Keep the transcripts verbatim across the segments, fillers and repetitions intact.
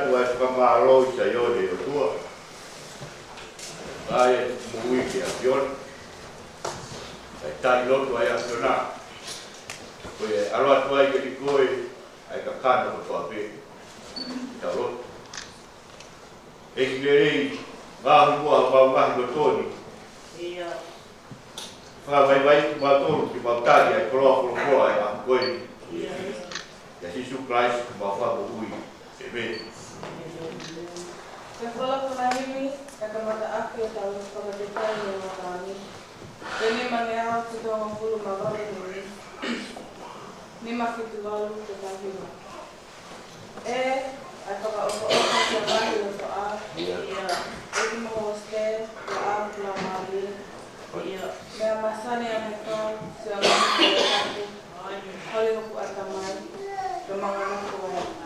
ʻOatu ʻa e fakamālō ʻi Saione ʻOtua. ʻA e moʻui ki he ʻAfiona. ʻA e tali lotu ʻa e ʻAfiona. Ko e ʻalu atu ai kiate koe ʻa e kakano kotoa pē. Tau lotu. ʻEiki lelei, ngaahi muʻa ʻo e ngaahi lotu ni. ʻIo. Fakavaivaiʻi kimautolu ke mau tali ʻa e koloa folofola ʻa e ʻaho ko eni. ʻIo. ʻIa Sīsū Kalaisi ko homau Fakamoʻui. ʻĒmeni. Ko e folofola himi, ʻa e kamataʻaki ʻo ʻetau fakatefua ʻi he matāni. Ko e nima ngeau tolungofulu mā valu miniti. Nima fitu valu ko e tahi ua. ʻE, ʻa e fakaʻofoʻofa ki he ngaahi lotoʻā. ʻIo. ʻEiki mo Hosite, ʻa e kula mali. ʻIo. Meʻa masani ʻa e kau, siʻa ngaahi lotoʻā. Holi hoku ʻatamai, ke mau nofo ai.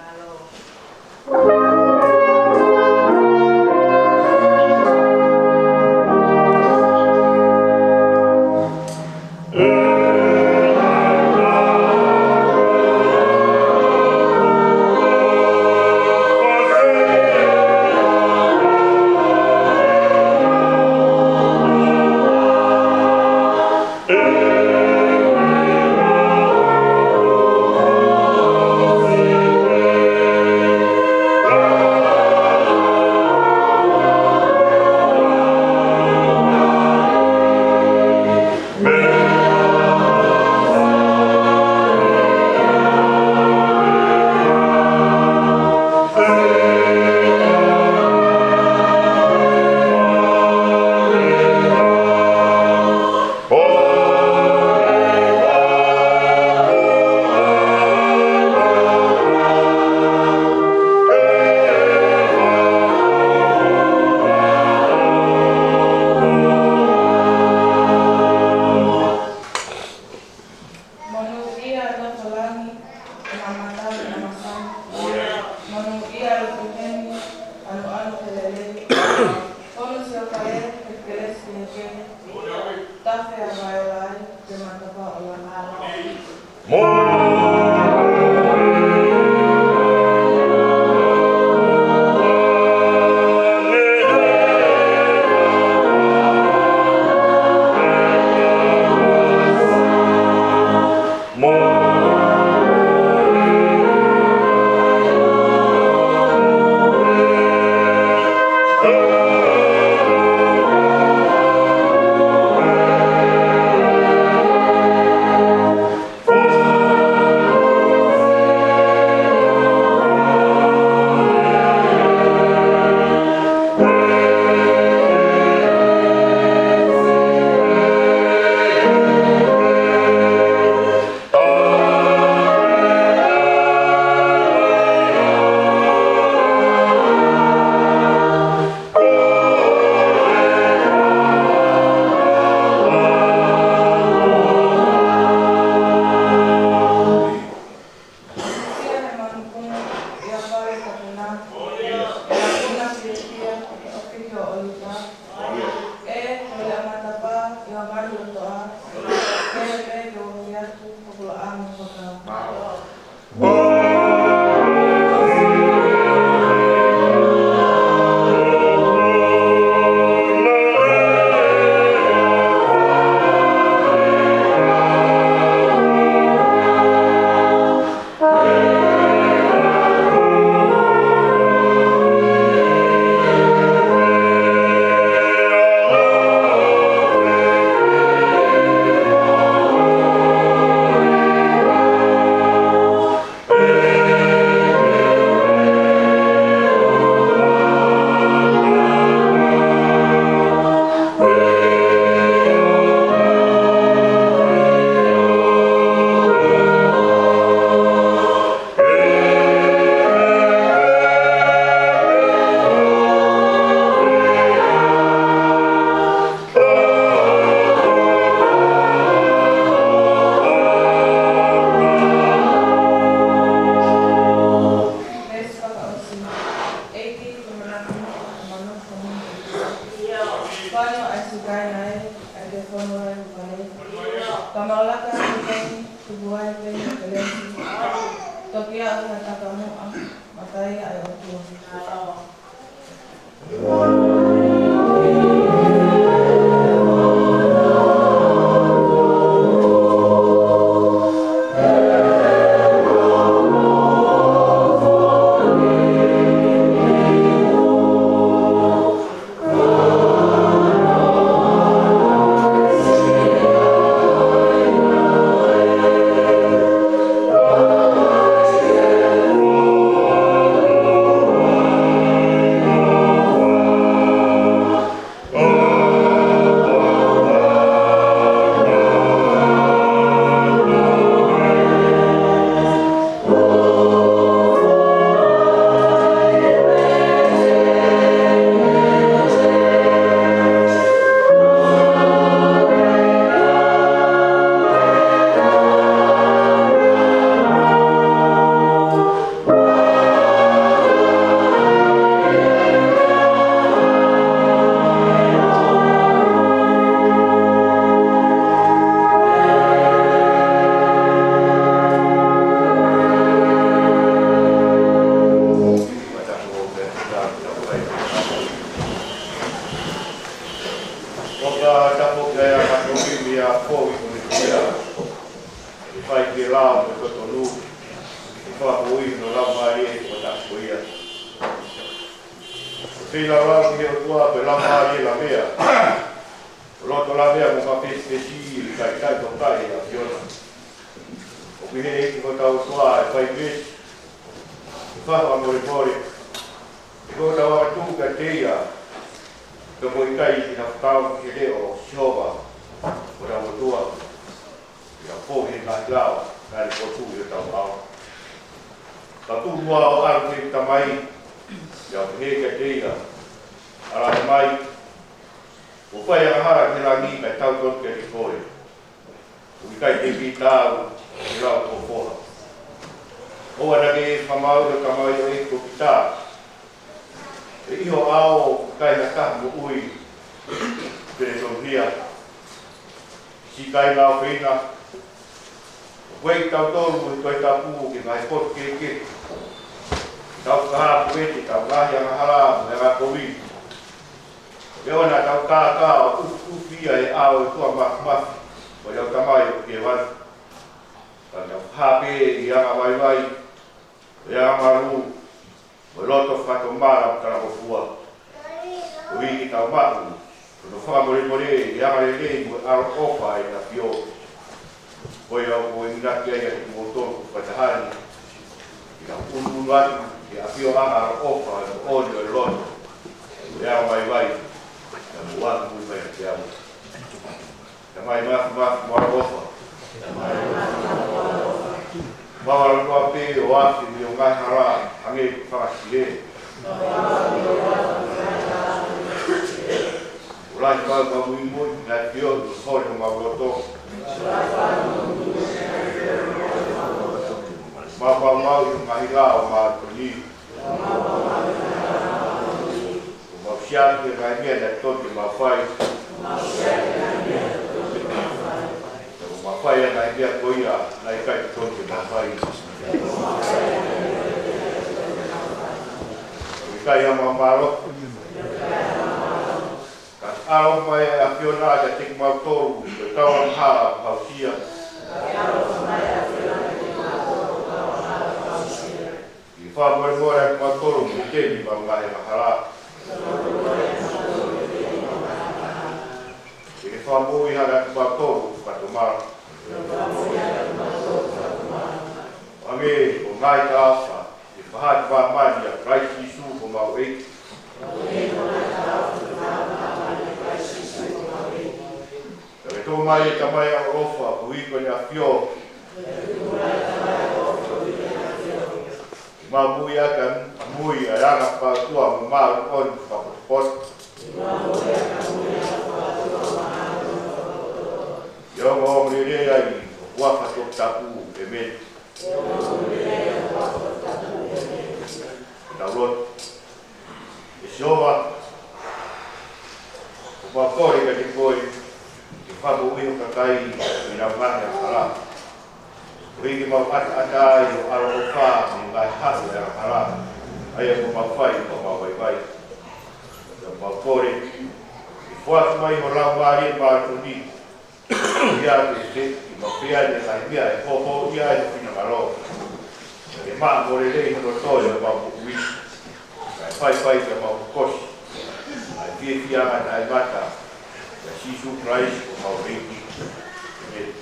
Monūʻia ʻa e loto langi, ʻa e mamata mo e masani. Monūʻia ʻa e loto heni, ʻanuʻanu he lelei. Fonu siʻo fale, he kelesi he kehe. Tafe ʻa e vaiola ai, he matapā ʻo langi. Siʻa he manupuna, ʻi ha fale kapuna, ʻi ha puna fiefia, ʻi he ʻofiki ʻo ʻOlipa. ʻE, holi ʻa e matapā, ʻi he ngaahi lotoʻā, ʻe pehē pē ke u ofi atu, hoku loʻau mo e fakaʻau. Veesi fakaʻosi. ʻEiki, ke manako muʻa, manako muʻa. Fano ʻa e Sikaina ē, ʻa e ke fonu ai ʻo fale. Ka mau laka atu pē, tuku ai pē ʻa e kelesi. Toki aʻu ha taka muʻa, ma Ai, ai, ʻOtua. ʻOka tapu ki he ʻAlo ko ia, ʻa ia ko e fai ke lao mo totonu, ʻi he fakamoʻui hono Laumālie ko e tapu ko ia. Ko e feilaulau ki he ʻOtua ko e Laumālie lavea. Ko e loto lavea mo fakapesipesi, ʻikai ke toe kai ʻa e ʻAfiona. ʻOku ʻi he ʻEiki ko hotau ʻOtua ʻa e fai meesi, ʻa e fakamolemole, ʻi hotau angatuʻu kiate ia, pea ʻoku ʻikai ke tau kau ki he leʻo ʻo Sihova ko hotau ʻOtua, ʻi heʻetau fou he ngaahi lao naʻa ne fokotuʻu ʻi hotau ʻao. Tau tuʻu muʻa ʻo ʻalu ki he Tamai, pea ʻoku pehē kiate ia, ʻAla mai, kuo fai angahala ki he langi kae tautonu kiate koe. ʻOku ʻikai te ke taau ki he lau ʻo ho foha. ʻOua naʻa ke fakamaau ʻa e tamaioʻeiki ko kita. He ʻi ho ʻao ʻoku ʻikai ha taha moʻui te ne tonuhia. Siʻi kāinga ʻofeina, ʻoku ʻikai ke tau tonu mo e Tohi Tapu ki he ngaahi potu kehekehe. Tau fakahā atu ʻetau ngaahi angahala mo e angakovi. Ke ʻoua naʻa tau kākā ʻo ʻufiʻufi ia he ʻao ʻo e ʻOtua Māfimafi, ko ʻetau Tamai ʻoku ʻi hēvani. Ka tau fakahā pē ʻi he anga vaivai, ʻi he anga malū, mo e loto fakatomala mo talangofua. Koeʻuhi ke tau maʻu hono fakamolemole, ʻi he angalelei mo e ʻaloʻofa ʻa e ʻAfio. Ko ia ʻoku ou enginaki ai kiate kimoutolu ko e fakataha ni, ke tau ʻunuʻunu atu ki he ʻafioʻanga ʻaloʻofa ʻo e moʻoni ʻo e loto, ʻi he anga vaivai, pea mou ʻatu muimui mai kiate au. Tamai Māfimafi mo ʻaloʻofa. Mau ʻalu kotoa pē ʻo afe mei he ngaahi hala, hangē ko e fanga sile. ʻO lahi mau ka muimui, naʻe ʻafio ʻi he holi ʻo mau loto. Mau maumau ʻi he ngaahi lao ʻo e māʻoniʻoni. ʻO mau siʻaki ʻa e ngaahi meʻa naʻe totonu ke mau fai. ʻO mau fai ʻa e ngaahi meʻa ko ia naʻe ʻikai totonu ke mau fai. ʻOku ʻikai ha mau mālohi. Ka ʻaloʻofa mai ʻa e ʻAfiona kiate kimautolu, ko e tau angahala ʻoku aʻusia. Ke fakamolemole ʻa kimautolu mei he temi ʻo ʻemau ngaahi angahala. Ke fakamoʻui ʻa kimautolu ʻi he fakatomala. Hangē ko e ngaahi talaʻofa, ʻi he fakahā ki māmani ʻa Kalaisi Sīsū ko homau ʻEiki. Pea ke toʻo mai ʻe Tamai ʻaloʻofa, koeʻuhi ko ʻene ʻAfio, ke mau moʻui ʻaki ʻa e moʻui ʻa e anga fakaʻotua mo māʻoniʻoni fakapotopoto. ʻI he ongoongolelei ʻo e huafa toputapu, ʻēmeni. Tau lotu. ʻE Sihova, ʻoku mau kole kiate koe ke fakamoʻui ho kakai mei heʻenau ngaahi angahala. Koeʻuhi ke mau ʻataʻatā ai ʻo ʻaloʻofa mei he ngaahi haʻu ʻo e angahala. ʻA ia ko ʻemau fai, ko ʻemau vaivai. Ko ʻemau kole ke foaki mai ho Laumālie Māʻoniʻoni, ia ke te i mapea ne ngai mea e hoho ia e finangalo. Ke maʻa mo lelei hono toe ʻemau moʻui. Kae faifai ke mau kosi ʻa e fiefia taʻengata. ʻIa Sīsū Kalaisi ko homau ʻEiki. ʻĒmeni.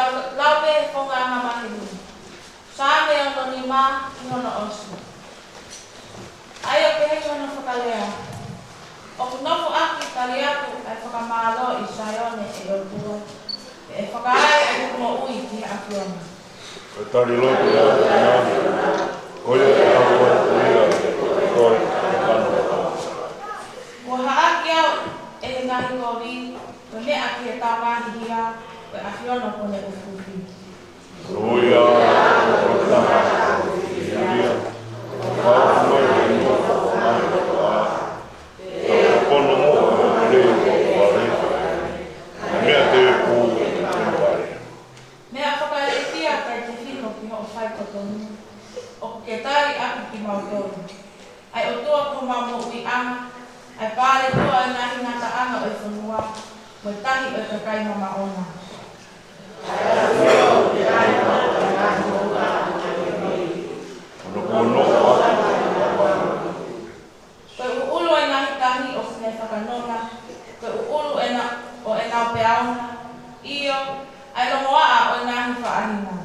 Lau pē he founga angamaheni. Saame ono nima ʻi hono ʻosi. ʻA ia ʻoku pehē ki hono fakalea: ʻOku nofo ʻaki tali atu ʻa e fakamālō ʻi Saione ʻe ʻOtua, pea ʻe fakaai ʻa e moʻui ki he ʻAfiona. Ko e tali lotu ʻa e ʻAfiona, ko ia ʻe ʻalu atu ia ʻi he kotoa ʻo e kāinga. Kuo haʻaki au ʻe he ngaahi kovi, ko e meʻa ki he tau ngaahi hia, ko e ʻAfiona kuo ne ʻufiʻufi. Ko ia, ko e taha ia, ʻoku fakaʻofa mai ʻi he nofo ʻo e ngaahi kotoa, ʻoku pono mo ʻo e lei ʻo e vale, ʻa e meʻa tēpū ʻo e vale. Meʻa fakalilifu kae tefito ki hoʻo fai totonu, ʻoku ke tali ʻaki kimautolu, ʻa e ʻOtua ko homau moʻuiʻanga, ʻa e pāletua ʻo e ngaahi ngataʻanga ʻo e fonua, mo e tahi ʻo e kakai mamaʻo na. Ko hono kuo nofo ʻaki ʻa e ʻOtua. Ko e ʻuʻulu ʻo e ngaahi tahi ʻoku ne fakanonga, ko e ʻuʻulu ʻena, ʻo ʻenau peau na, ʻio, ʻa e longoaʻa ʻo e ngaahi faʻahinga.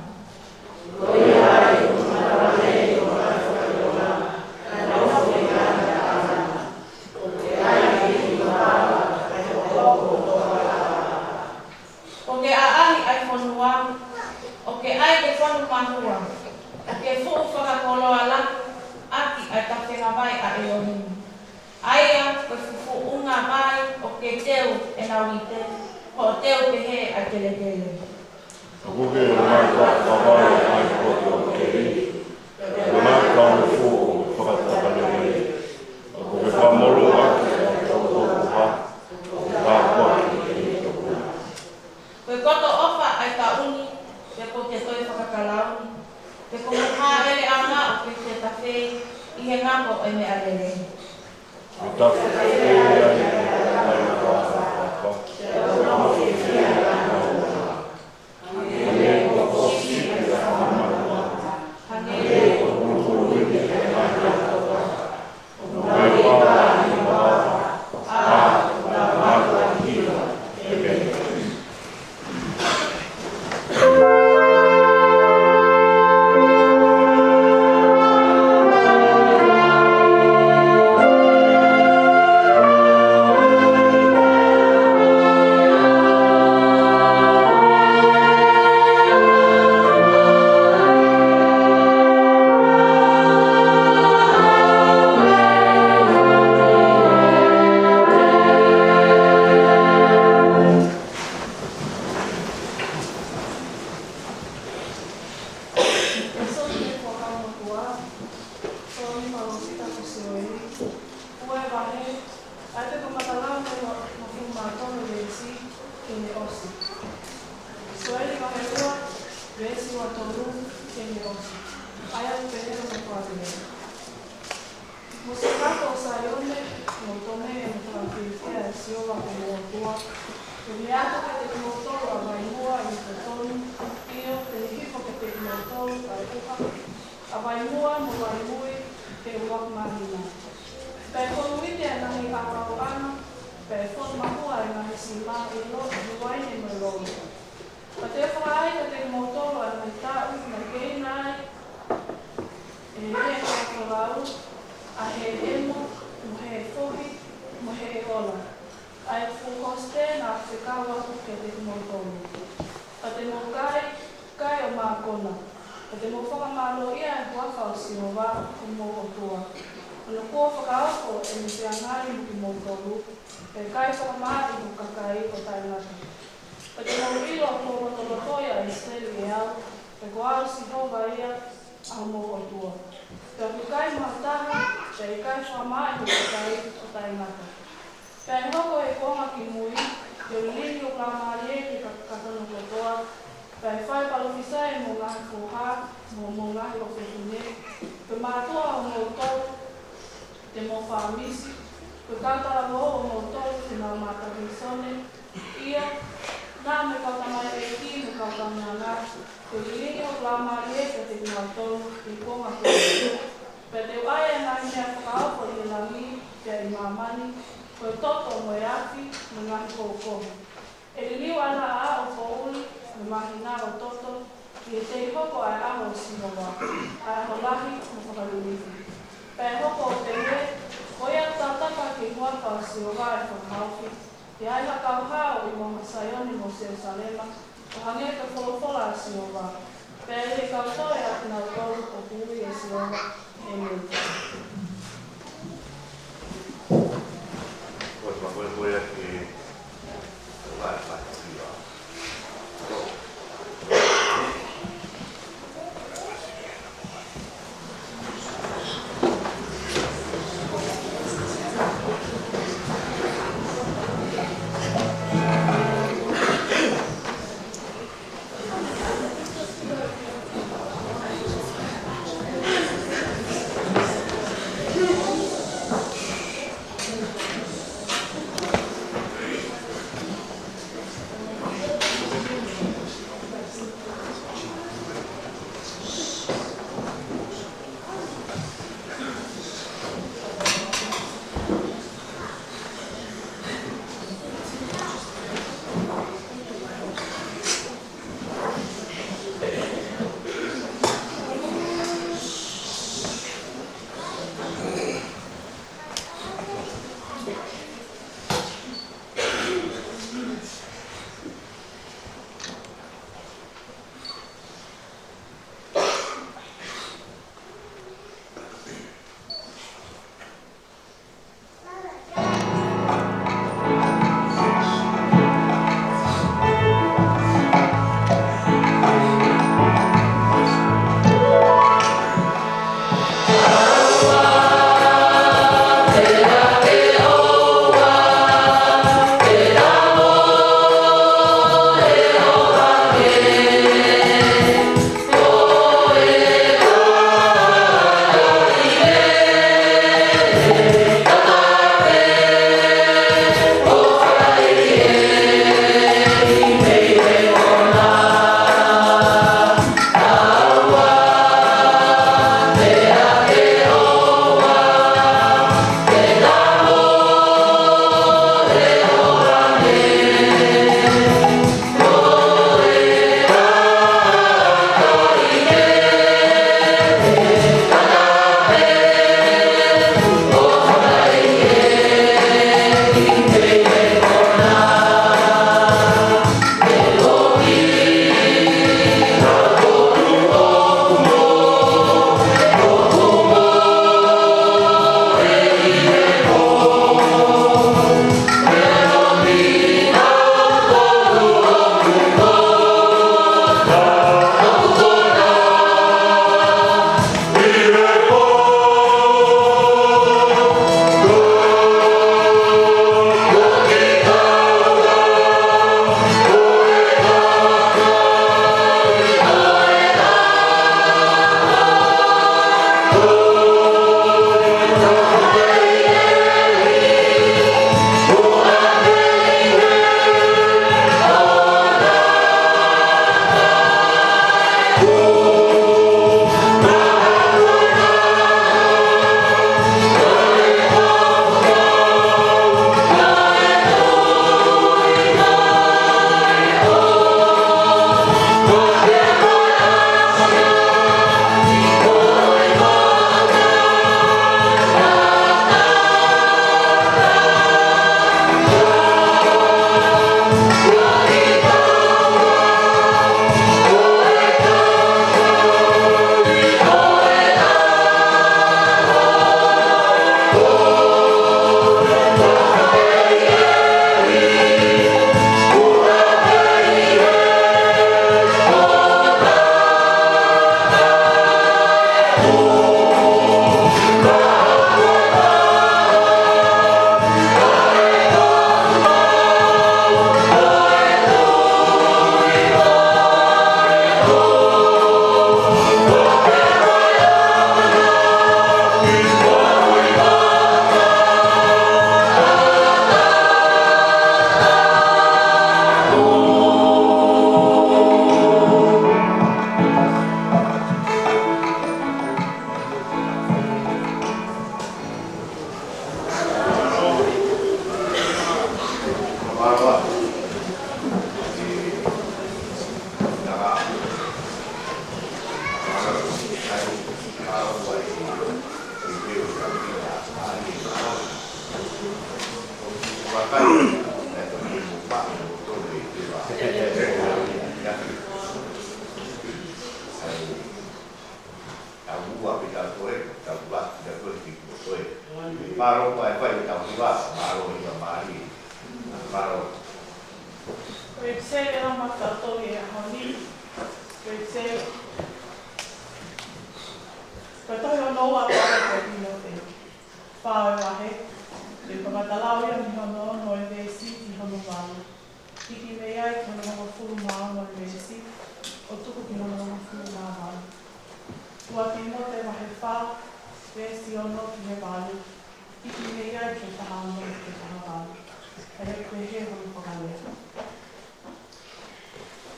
Kuo ke ʻaʻahi ʻa e fonua, ʻo ke ʻai ke fonu mahua, ʻo ke fuʻu fakakoloa lahi ʻaki ʻa e tafenga vai ʻa ʻElohimi. ʻA ia ko e fufuʻunga vai ʻoku ke teu ʻenau uite, hoʻo teu pehē ʻa e kelekele. ʻOku ke ʻomai fakavai ʻa e potu ʻo e keli, ʻo ʻomai kau fuʻu fakatakalelei, ʻoku ke fakamolū ʻaki ʻa e tautokuha, ʻo ke tāpuaki ʻa e tokua. Ko e koto ʻofa ʻa e taʻu ni, pea kuo ke toe fakakalauni, pea ko hoʻo hāʻeleʻanga ʻoku ke fetafe ʻi he ngako ʻo e meʻalele. Ko e tafe ai ʻa e ngaahi papa, ʻo nofo ʻi he ngaahi papa. Hangē ko e sipi ʻa e fanga manu, hangē ko e pulupulu ʻi he ngaahi papa. Somi Fuakava Motuʻa, Somi Palōfita ko Sioeli, ua e vahe, ʻa e fakamatala mei he hongofulu mā tolu veesi ki hono ʻosi. Sioeli vahe ua, veesi ua tolu ki hono ʻosi. ʻA ia ʻoku pehē hono fakalea. Mou siʻi kau Saione, mou tō mei ai mo e fakafiefia ʻa Sihova ko homou ʻOtua. Kuo ne ʻoatu kiate kimoutolu ʻa Vaimua ʻi he totonu, ʻio, te ne hifo kiate kimoutolu ʻa e ʻuha, ʻa Vaimua mo Vaimui ki he ʻuluaki māhina. Pea ʻe fonu uite ʻa e ngaahi ʻauʻauʻanga, pea ʻe fonu mahua ʻa e ngaahi sima ʻi he lo-, ʻi he uaine mo e lolo. Pea te u fakaai kiate kimoutolu ʻa e ngaahi taʻu naʻe keina ai ʻe he heʻe fakatolau, ʻa Heʻemo, mo Heʻefohi, mo Heʻeola, ʻa e fuʻu kosipeli naʻa ku fekau atu kiate kimoutolu. Pea te mou kai, kai ʻo mākona, pea te mou fakamālōʻia ʻa e huafa ʻo Sihova ko homou ʻOtua, hono kuo fakaofo ʻene feangai mo kimoutolu, pea ʻikai fakamaaʻi hoku kakai ʻo taʻengata. Pea te mou ʻilo kuo lotolotoʻi ʻa ʻIsileli ʻe au, pea ko au Sihova ia ʻa homou ʻOtua. Pea ʻoku ʻikai maʻu taha, pea ʻikai fakamaaʻi hoku kakai ʻo taʻengata. Pea ʻe hoko ʻi he kuonga kimui, te u lilingi hoku laumālie ki he ka-, kakano kotoa, pea ʻe fai palōfisai ʻa hoʻomou ngaahi foha, mo hoʻomou ngaahi ʻofefine, ko e mātuʻa ʻo hoʻomoutolu te mou fāmisi, ko e kau talavou ʻo hoʻomoutolu te nau mātā mīsone, ʻio, naʻa mo e kau tamaioʻeiki mo e kau kaunanga, te u lilingi hoku laumālie kiate kinautolu ʻi he kuonga ko eni. Pea te u ʻai ʻa e ngaahi meʻa fakaofo ʻi he langi pea ʻi māmani, ko e toto mo e afi mo e ngaahi koukovi. ʻE liliu ʻa e laʻā ʻo e poʻuli, he māhina ʻo Toto, ʻi he tei hoko ʻa e ʻaho ʻo Sihova, ʻa e ʻaho lahi mo fakalilifu. Pea ʻe hoko ʻo pehē, ko ia ʻoku tatapa ki he huafa ʻo Sihova ʻe fakahaofi, ʻe ʻi ai ha kau hao ʻi Maʻa Saione mo Selusalema, ʻo hangē ko e folofola ʻa Sihova. Pea ʻe ʻi he kau toe ʻa kinautolu ʻoku ui ʻe Sihova. ʻĒmeni. Pakai, ʻe ko e mo pa, mo to le, te va. Ai, tau ua pe tau toe, tau ua pe tau toe ki ko toe. Mālō ko e fai tau ua, mālō ia mali. Mālō. Ko e pēseli ʻe lava ke tau tohi he ʻaho ni. Ko e pēseli. Ko e tohi hono ua ko e Timote. Fā ʻo e vahe, te u kamata lau ia mei hono ono ʻo e veesi ki hono valu. Hiki mei ai ki hono hongofulu mā ono ʻo e veesi, ʻo tuku ki hono hongofulu mā valu. Ua Timote vahe fā, veesi ono ki he valu. Hiki mei ai ki he taha ono ki he taha valu. ʻA ia ʻoku pehē hono fakalea.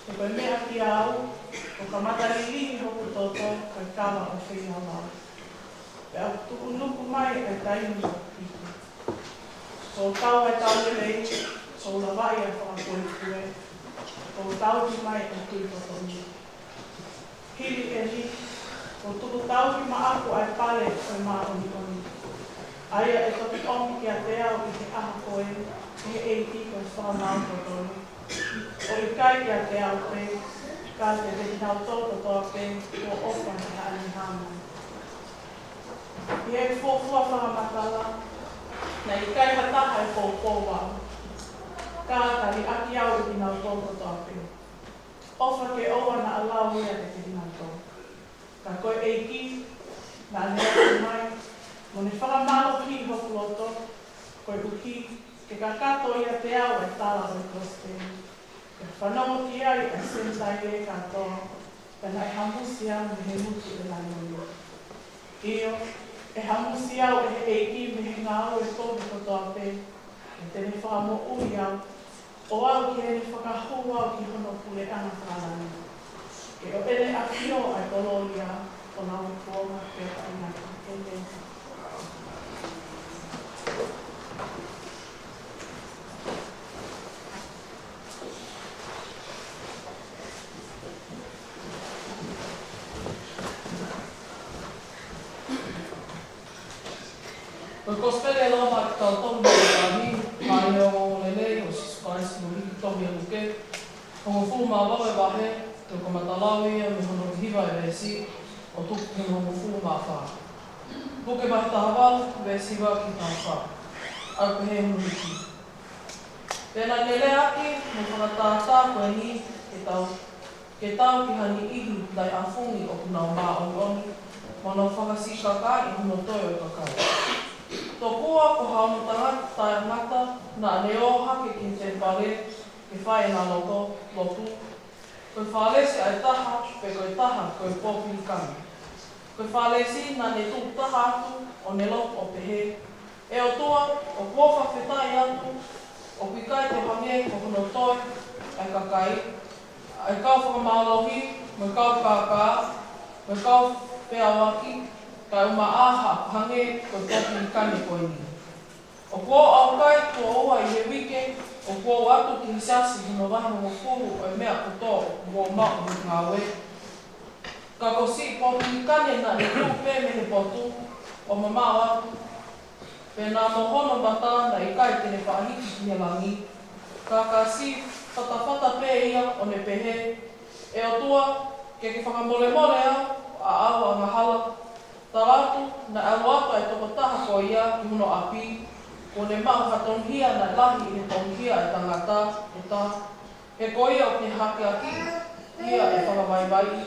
He ko e meʻa kiate au, ʻoku kamata lilihi hoku toto, ko e kava ʻo e feilaulau. Pea ʻoku tuʻunuku mai ʻa e taimi ʻoku hiki. Kuo kau ʻa e tau lelei, kuo lavaʻi ʻa e fakapuepue, kuo tauhi mai ʻa e tui totonu. Hili eni, kuo tuku tauhi maʻaku ʻa e pale ʻo e māʻoniʻoni. ʻA ia ʻe toki ʻomi kiate au ʻi he ʻaho ko ē, ʻe he ʻEiki ko e fakamaau totonu. ʻO ʻikai kiate au pē, ka kiate kinautolu kotoa pē, kuo ʻofa ki haʻane hanga. ʻI he fuofua fakamatala, naʻe ʻikai ha taha ʻe poupou au. Ka ka liʻaki au ʻe kinautolu kotoa pē. ʻOfa ke ʻoua naʻa lau ia kiate kinautolu. Ka ko e ʻEiki, naʻa ne ʻoatu mai, mo ne fakamālohiʻi hoku loto, koeʻuhi, ke kakato ʻiate au ʻa e tala ʻo e kosipeli. Ke fanongo ki ai ʻa e Senitaile kātoa, ka naʻe hamusi au mei he ngutu ʻo e laione. ʻIo, ʻe hamusi au ʻe he ʻEiki mei he ngāue kovi kotoa pē, ʻe te ne fakamoʻui au, ʻo aʻu ki heʻene fakahū au ki hono puleʻanga fakalangi. Ke ʻo ʻene ʻafio ʻa e kolōlia, ʻo lauikuonga pea taʻengata. ʻĒmeni. Ko e kosipeli ʻe lava ke tau tonu mo e tani, ʻa e ongoongolelei ʻo Sīsū Kalaisi mo hiki tohi ʻe Luke, hongofulu mā valu ʻo e vahe, te u kamata lau ia mei hono hiva ʻo e veesi, ʻo tuku ki hono hongofulu mā fā. Luke vahe taha valu, veesi hiva ki he taha fā. ʻOku pehē hono hiki. Pea naʻa ne leaʻaki mo e fakatātā ko eni ke tau, ke tau ki ha niʻihi taʻeʻafungi ʻoku nau māʻoniʻoni, mo nau fakasiʻi kakai ʻi hono toe ʻo e kakai. Tokua ko ha ongo tangata, tangata naʻa ne ō hake ki he temipale ke fai ʻena lotu, lotu, ko e Fālesi ʻa e taha, pe ko e taha, ko e popilikane. Ko e Fālesi naʻa ne tuʻu taha atu ʻo ne lotu ʻo pehē, ʻE ʻOtua, ʻoku ou fakafetaʻi atu, ʻoku ʻikai te u hangē ko hono toe ʻa e kakai, ʻa e kau fakamālohi, mo e kau kākā, mo e kau feʻauaki, kae ʻumaʻā haʻaku hangē ko e popilikane ko eni. ʻOku ou ʻaukai tuʻo ua ʻi he uike, ʻoku ou ō atu ki he siasi hono vahe hongofulu ʻo e meʻa kotoa ʻoku ou maʻu ʻi he ngāue. Ka ko siʻi popilikane naʻa ne tuʻu pē mei he potu, ʻo mamaʻo atu, pea naʻa mo hono mata naʻe ʻikai te ne faʻa hiki ki he langi. Ka ka siʻi fatafata pē ia ʻo ne pehē, ʻE ʻOtua, ke ke fakamolemole au, ʻa ʻeku angahala. Tala atu, naʻe ʻalu atu ʻa e tokotaha ko ia ki hono ʻapi, kuo ne maʻu ha tonuhia naʻe lahi ʻi he tonuhia ʻa e tangata ʻe taha. He ko ia ʻoku ne hakeakiʻi, ia ʻe fakavaivaiʻi,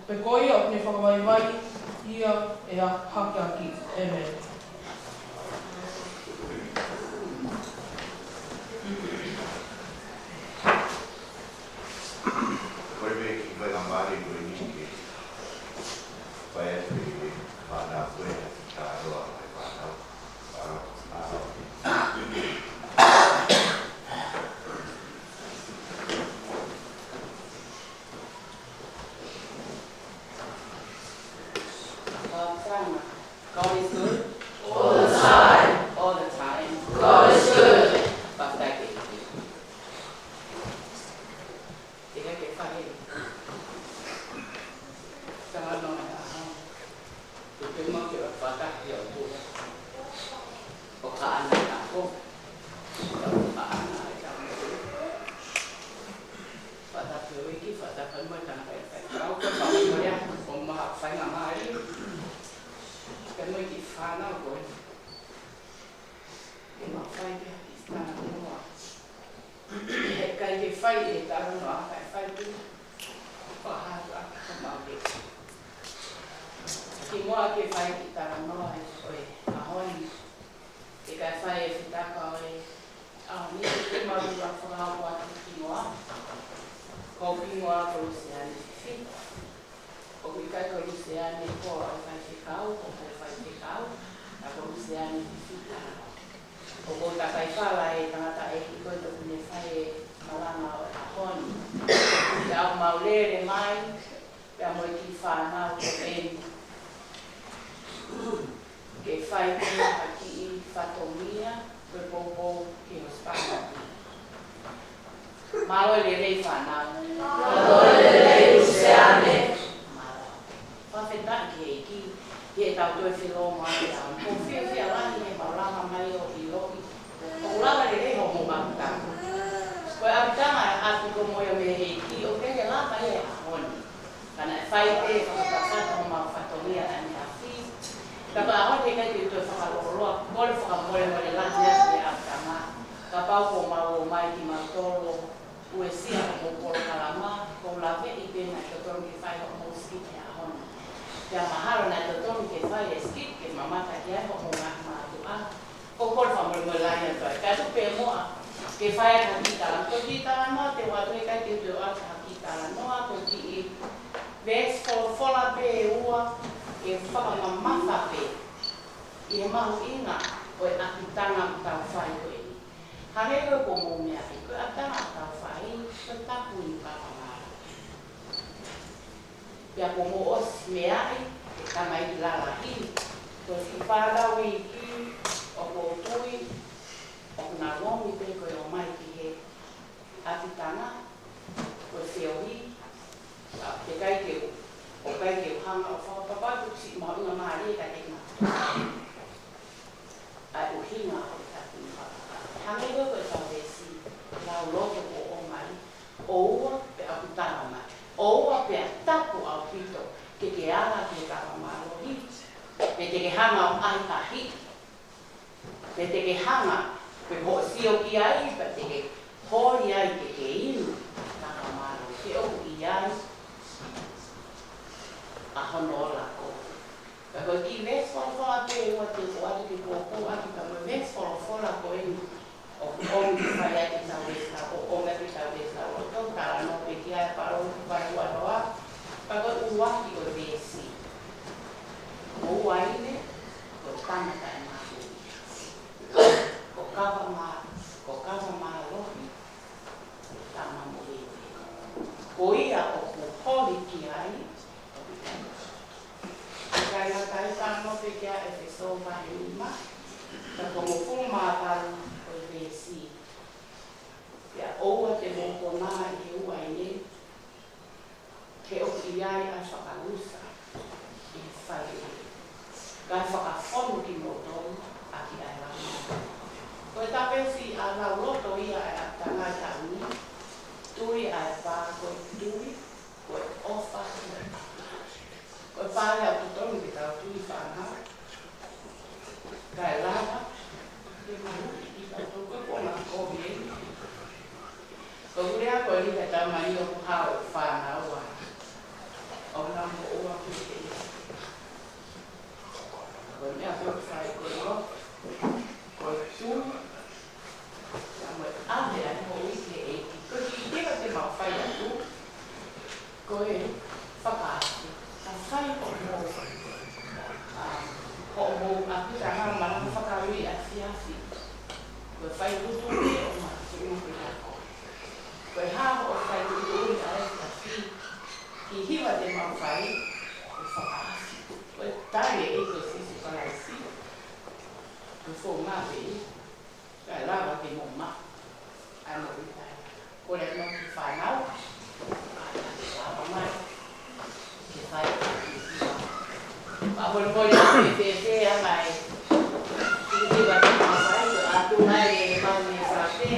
pea ko ia ʻoku ne fakavaivaiʻi, ia ʻe hakeakiʻi. ʻĒmeni. Ko e meʻa ki he faingamālie ko eni ke fai atu e fānau ko ē, ka roa e fānau. God is good. All the time. All the time. God is good. But that is good. Ina ke fai. Talanoa ʻa e ʻaho. Ke ke mau ke fakataha ki he ʻOtua. ʻO ka ana ka ko. Ko e tangata ʻe fai kau, ko e kau ko ia, ko e maha fai ngā mali. Ke mo e kiʻi fānau ko e. Ke mau fai ke haki talanoa. He ʻikai ke fai e talanoa, kae fai pē. Ko ha atu aka ka mau ke. Kimuʻa ke fai kiʻi talanoa ʻi he ʻaho ni. Ke kai fai e fetapa ʻo e ʻaho ni, ke mau ʻuluaki fakahoko atu ki he hingoa. Ko hoku hingoa ko Luseane Fifita. ʻOku ʻikai ko Luseane ko e faifekau, ko hoku faifekau, ka ko Luseane Fifita. ʻOku ou takai fala e tangataʻeiki ko e toki ne fai e malanga ʻo e ʻaho ni. Pea ʻoku mau lele mai, pea mo e kiʻi fānau ko eni. Ke fai ki ha kiʻi fatongia, ko e poupou ki he husepāniti. Mālō e lelei fānau. Mālō e lelei Luseane. Mālō. Fakafetaʻi ki he ʻEiki, ki heʻetau toe filō mai ʻa. ʻOku fiefia lahi he mau lava mai ʻo ʻiloʻi. ʻOku lava lelei hoʻomou ʻapitanga. Ko e ʻapitanga ʻa e ʻapi ko mo ia mei he ʻEiki, ʻoku ʻikai ke lava ia he ʻaho ni. Ka naʻe fai pē fakakakato homau fatongia ʻaneafi. Ka ko e ʻaho ni ʻikai te u toe fakalōloa, kole fakamolemole lahi atu he ʻapitanga. Kapau kuo mau ō mai kimautolu ʻo uesia hoʻomou polokalama, ʻoku ou laveʻi pē naʻe totonu ke fai hoʻomou sikiti he ʻaho ni. Pea mahalo naʻe totonu ke fai e sikiti ke mamata ki ai hoʻomou ngaahi mātuʻa. ʻOku ou kole fakamolemole lahi atu ai. Kae tuku pē muʻa ke fai atu ha kiʻi talanoa. Ko e kiʻi talanoa te u ʻoatu, ʻikai te u toe ʻoatu ha kiʻi talanoa, ko e kiʻi veesi folofola pē ʻe ua ke fakamamafa pē ʻi he mahuʻinga ʻo e ʻapitanga ʻoku tau fai ko eni. Hangē ko e kuo mou meaʻi, ko e ʻapitanga ʻoku tau fai, ko e tapu ʻi he kava mālohi. Pea kuo mou ʻosi meaʻi, ʻe tamaiki lalahi, ko e siʻi fānau iiki ʻoku ou tui ʻoku nau ongoʻi pē ko e ō mai ki he ʻapitanga, ko e feohi, ʻa, ʻikai ke u, ʻoku ʻikai ke u hanga ʻo fakapapauʻi ʻoku siʻi mahuʻinga mālie ka te na. ʻA e ʻuhinga ʻo e tapu ʻi he kava mālohi. Hangē ko e kau veesi, lau loto kuo ʻomai, ʻoua pea ʻapitanga mai. ʻOua pea tapu ʻaupito ke ke ala ki he kava mālohi. Pe te ke hanga ʻo ʻahiʻahiʻi. Pe te ke hanga, pe hoʻo sio ki ai, pe te ke holi ai ke ke inu, kava mālohi, he ʻoku ʻi ai ʻa hono ola ko. Ka ko e kiʻi veesi folofola pē ʻe ua te u ʻoatu ke poupou ʻaki, ka ko e veesi folofola ko eni ʻoku ʻomi ke fai ʻaki ʻetau veesi lau, ʻoku ʻomi ʻaki ʻetau veesi lauloto, talanoa pē ki ai ʻa Paula, Paula ua noa, ka ko e ʻuluaki ʻo e veesi. Ko e uaine, ko e tama taʻemātuʻa. Ko e kava mā-, ko e kava mālohi, ko e tama moʻui. Ko ia ʻoku holi ki ai, ʻoku ʻikai. ʻIkai ngata ai, talanoa pē ki ai ʻEfesō vahe nima, ka ko e hongofulu mā valu ʻo e veesi. Pea ʻoua te mou konā ʻi he uaine, he ʻoku ʻi ai ʻa e fakalusa ʻi he fale. Kae fakafonu kimoutolu ʻaki ʻa e lama. Ko ʻetau veesi ʻa e lauloto ia ʻa e ʻapitanga ʻi he taʻu ni. Tui ʻa e pā ko e tui, ko e ʻofa. Ko e pā ia ʻoku totonu ke tau tui fānau. Kae lava ke mahuʻi kitautolu, ko e konga kovi eni. Ko e lea ko eni ka tau mai ʻoku hao e fānau ʻa. ʻOku nau moʻua ki he. Ko e meʻa ko e fai ko e loto. Ko e tui. Ia mo e ʻave ai hoʻo ʻEiki ki he ʻEiki. Ko e kiʻi teka te mau fai atu. Ko e fakaafe. Ka fai hoʻomou, ʻa, hoʻomou ʻapitanga malanga fakaui ʻafiafi. Ko e fai tuʻutuʻuni ʻo ma, tuʻutuʻuni ko e ako. Ko e hā hoʻo fai tuʻutuʻuni ʻafiafi. Kiʻi hiva te mau fai, ko e fakaafe. Ko e tali ʻe ʻEiki ko Sīsū Kalaisi. Ko e founga pē ia. Kae lava ke mou maʻu ʻa e moʻui taʻengata. Kole atu ki he fānau, ʻa, lava mai ke fai ʻa e kiʻi hiva. Pea molemole ʻa e fēfē ʻa mai. Kiʻi hiva te mau fai, ʻoatu mai ʻe Pau mei Falape.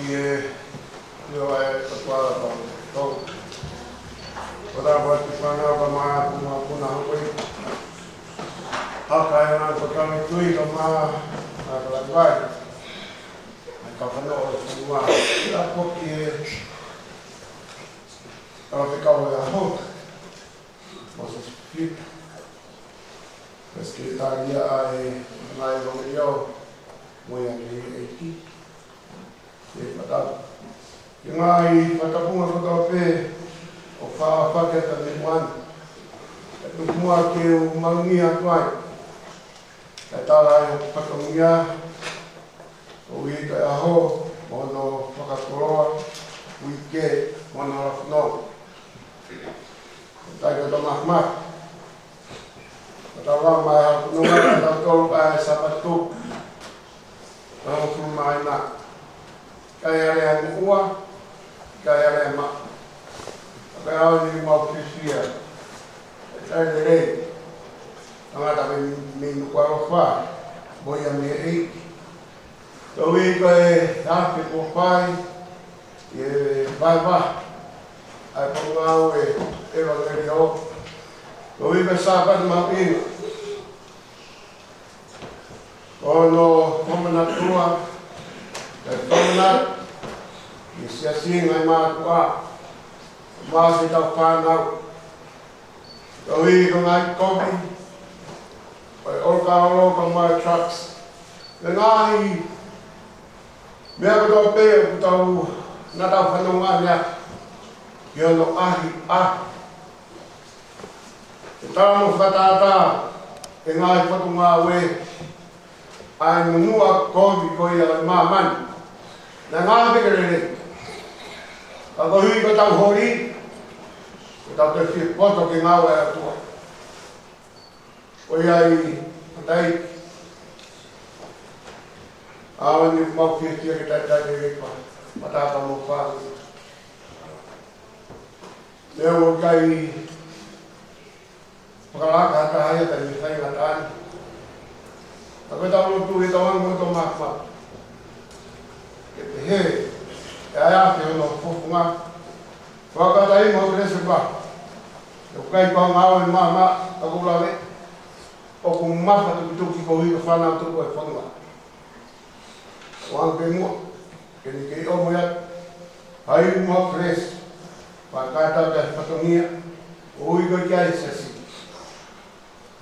ʻIo, ʻio, ʻe, ʻOtua Laumālie Māʻoniʻoni. Ko e tapu atu ki he fānau ka mā aku mā puna hoko i. Haka e ngā kotami tui ka mā, ngā kalaki vai. ʻAi ka fānau ʻo e fonua. ʻIa poki e, ʻa e fekau e ʻaho. Moses Fit. Pesikilitali ʻa e ngaahi vangeliō. Mo ia ke ʻEiki. Ke fakatapu. Ke ngaahi fakatapunga kotoa pē ʻoku fakafeʻao atu mei muʻa ni. Kae tuku muʻa ke u maluʻi atu ai. Kae tala ai hoku fatongia, ʻo e ʻaho, mo hono fakakoloa, uike, mo hono ʻaho fononga. Ko e taimi ko e tō mahmah. Ko e tau lau mai ha kuno mai, ko e tau tolu ʻa e Sāpate Tupu. Tau hongofulu mā nima. ʻIkai ha lea moʻua, ʻikai ha lea maʻa. Ka ʻoku ou ʻi ai ʻemau fiefia. ʻIkai lelei. Tangata mei, mei Nukuʻalofa, mo ia mei he ʻEiki. Koeʻuhi ko e afe kuo fai, ʻe vaevae ʻa e potungāue ʻevangeliō. Koeʻuhi ko e Sāpate mahuʻinga. Ko hono fakamanatua, ʻe fakamanatua, ʻi he siasi ngaahi mātuʻa, mo siʻetau fānau. Koeʻuhi ko e ngaahi kovi, ko e ʻolokālolo ka mo e drugs. Ko e ngaahi meʻa kotoa pē ʻoku tau, naʻa tau fanongo ange ki hono ʻahiʻahi. ʻE tala mo fakatātā e ngaahi potungāue ʻa e nunuʻa kovi ko ia ʻo e māmani. Naʻe ngāue pē ke lelei. Ka koeʻuhi ko ʻetau holi, ko ʻetau toe fie poto ki he ngāue ʻa e ʻOtua. Ko ia ai, ʻatai, ʻa eni mau fiefia ke talitali lelei pē, matata mo fānau. Leo o kai, fakalaka ha taha ia ka ne fai ngata ai. Ka ko ʻetau lotu ʻi he tauange mo e tō mahmah. Ke pehē, ʻe ʻi ai ʻa e fofonga. Fakataha mo Kelesi pē. ʻOku ʻikai ko ha ngāue maʻamaʻa, ka ʻoku ou lave. ʻOku mafatukituki koeʻuhi ko e fānau tupu ʻo e fonua. ʻOange pē muʻa, ke ne kei ʻomi atu. Hai mo Kelesi, fakataha pē fatongia, ʻo ui ko e kia i siasi.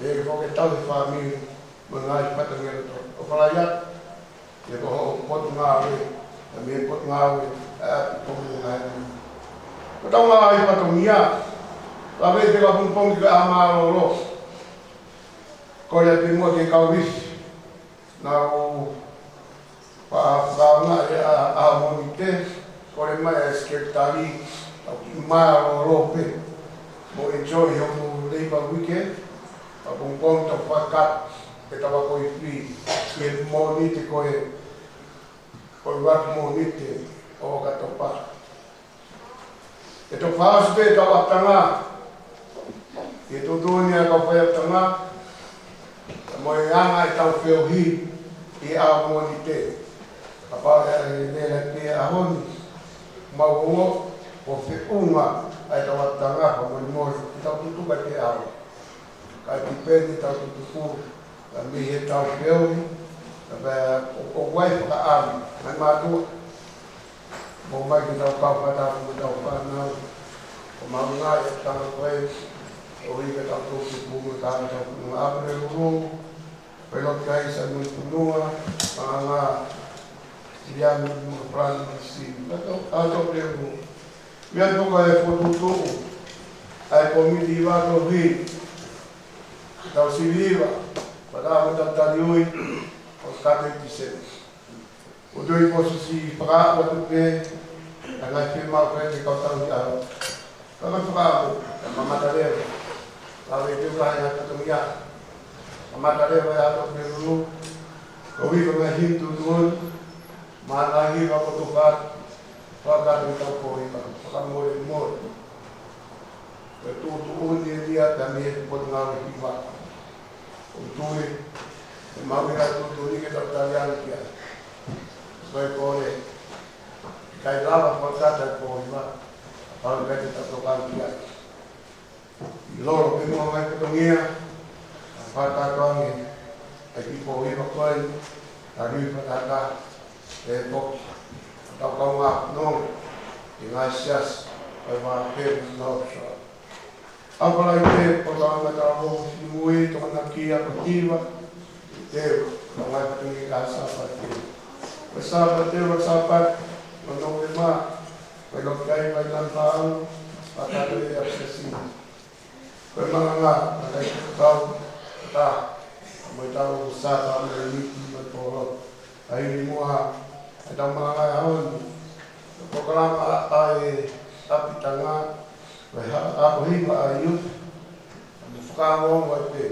ʻE ke foki tau he fāmili, mo e ngaahi fatongia kotoa. ʻOfa lahi atu, ke ko hoʻo potungāue, ʻa mei he potungāue, ʻa e ʻapi ko e ngaahi. Ko ʻetau ngaahi fatongia, lave pē ka pongipongi ka mālōlō. Kole pē muʻa ki he kau ʻEiki. Naʻa ku fakaaʻu ʻa e ʻaho Mōnite, kole mai ʻa e sekelitali, ʻo kiʻi mālōlō pē. Mo enjoy hoʻomou Labour Weekend, ka pongipongi tau fakakakato ʻetau ako ifi, ʻi he Mōnite ko e, ko e ʻuluaki Mōnite ʻo ʻOkatopa. ʻE toki fakaʻosi pē ʻetau ʻapitanga. ʻE tuʻutuʻuni ʻa e kau faiʻapitanga. Mo e anga ʻetau feohi ʻi he ʻaho Mōnite. Kapau ʻe ʻi ai ha lea pē he ʻaho ni. Mau ongo, ko e feʻunga ʻa ʻetau ʻapitanga, fakamolemole, ʻetau tutuku ʻi he ʻaho. Ka ʻi he peni ʻetau tutuku, ka mei heʻetau feohi, ka pea ʻo, ʻoku ʻi ai e fakaʻamu, ngaahi mātuʻa. Mo mai ke tau kau fakataha mo ʻetau fānau. Ko e mahuʻinga ʻa e ʻapitanga ko ē, ʻo ʻikai ke tau tuku ki he punga, ka tau punga ʻa e lulu, pea loki ai sa mui punua, maʻanga, ia mo e palani si, ka tau, ka tau lulu. Meʻa toko e fokotuʻutuʻu, ʻa e kōmiti hiva koeʻuhi, tau sivi hiva, pea tau talitali ui, ʻo kate i Tīsema. ʻO tui ko e siʻi fakaaʻu atu pē, ʻa e ngaahi fiemaʻu pē ke kau tau ʻi ʻaho. Ka ko e fakaaʻu, ʻe mamata leva. Ka ʻe teu ka ʻi ai ha fatongia. Mamata leva ʻi he ʻaho ko e lulu. Koeʻuhi ko e ngaahi himi tuʻutuʻuni. Mo e ngaahi hiva kotoa. Fakakātoa ʻetau ko e hiva. Fakamolemole. Ko e tuʻutuʻuni eni ia pea mei he potungāue hiva. ʻOku tui, ʻe mahuʻinga e tuʻutuʻuni ke tau talitali ki ai. Ko e kole, ʻe lava fakakakato e pō hiva, pau ke tau tokanga ki ai. ʻI lolo pē muʻa e ngaahi fatongia, fakakakato ange ʻa e kiʻi pō hiva ko eni, ʻa e ʻaho fakakakato, ʻe foki, tau kaungā nonga, ʻi he ngaahi siasi, ʻa e vāhenga nō so. ʻAho Falaite, ko e tau ngaahi talavoa, mui, tokonaki ʻaho hiva, ʻi he teu, ko e ngaahi fatongia ʻa e Sāpate. Ko e Sāpate, ko e Sāpate, ko Nōvema, ko e loki ai mai lan pau, fakakakato ʻi he ʻapi siasi. Ko e malanga, ʻa e kai kau, ta, mo e tau sata, mo e miti, mo e polo. ʻA ia ʻi muʻa, ʻa e tau malanga ʻa e ʻaho ni. Ko e polokalama ʻa e ʻapitanga, ko e ha-, ʻaho hiva ʻa e ʻuhi, mo fakaongo ai pē,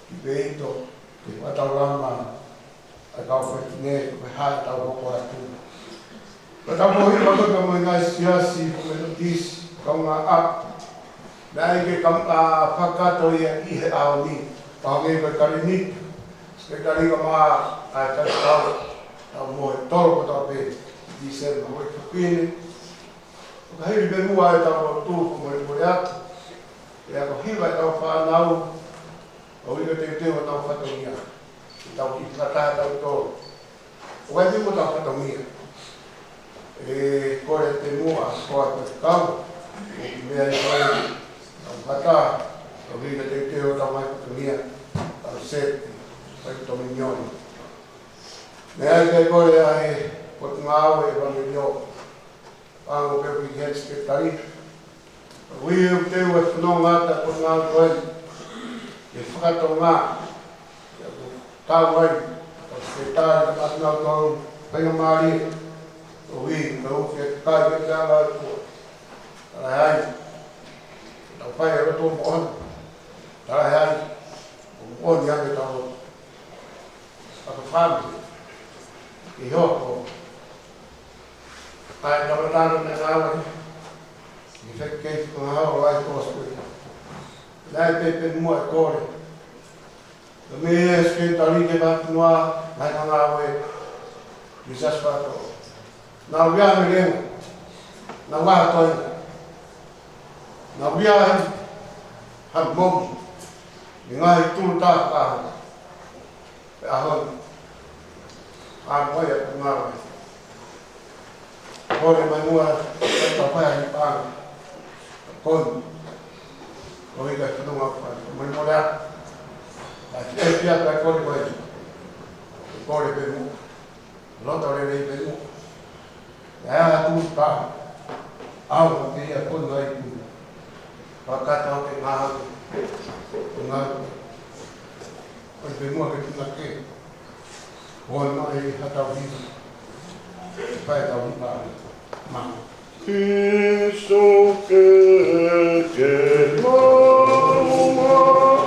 ki Peito, ke fakataulama, ʻa e kau fefine, ko e hā ʻetau hoko atu. Ko ʻetau pō hiva ko e ka mo e ngaahi siasi, ko e Metotisi, kaungāʻapi. Naʻe ʻikai ke kam-, ʻa, fakakakato ia ʻi he ʻaho ni, pau ke ko e kaliniki, sekelitali ka mā, ʻa e tau tau, tau mo e tolo ko tau pē, Tīsema, ko e fefine. ʻO ka hili pē muʻa ʻetau lotu, ko e molemole atu. ʻE ʻaho hiva ʻetau fānau, ʻo ʻikai teuteu ʻetau fatongia. ʻEtau kiʻi fakataha ʻetau tolo. ʻO ʻai pē muʻa ʻetau fatongia. ʻE kole pē muʻa, ko e kau, ʻo ki mea i koe, ʻetau fakataha, ʻo ʻikai teuteu ʻetau ngaahi fatongia, ʻetau seti, ʻetau tōminioni. Meʻa ia ke kole ʻa e Potungāue ʻEvangeliō. Pau ke u ki he sekelitali. ʻOku ou teu e fononga ʻa e Potungāue ko eni. Ke fakatonga. Ke u tau ai. Ko e sekelitali ka mā tau tau. Faingamālie. ʻOku ou ke kai ke te ala ko. Tala ai. Tau fai e lotu moʻoni. Tala ai. ʻOku moʻoni ʻa e tau. ʻA e fāmili. ʻI hoko. ʻA e tau tala me ngāue. ʻI he kei ngāue ai ko ʻosi. Naʻe pehē muʻa e kole. Ka mei he sekelitali ke vātunua, mai ka ngāue. Misas Pato. Naʻa ku ʻi ai e meʻa. Naʻa ku ʻi ai e toenga. Naʻa ku ʻi ai ha moʻui. ʻI he ngaahi tūʻuta ka. Pea ʻaho ni. ʻA mo ia ko ngāue. Kole mai muʻa, ka fai ai pānga. Kole. ʻOku ʻikai ke nonga fai. Mai muʻa. ʻA e fiefia ka kole mai. Kole pē muʻa. Loto lelei pē muʻa. ʻE ʻa e tūʻuta. ʻAu, ʻa e ia ko ngai tu. Fakakakato ke ngāue. Ko ngāue. ʻOi pē muʻa ke tuna ke. Ko na e hatau hiva. Fai tau hiva. Mā. Kristo ke ke maʻu maʻa.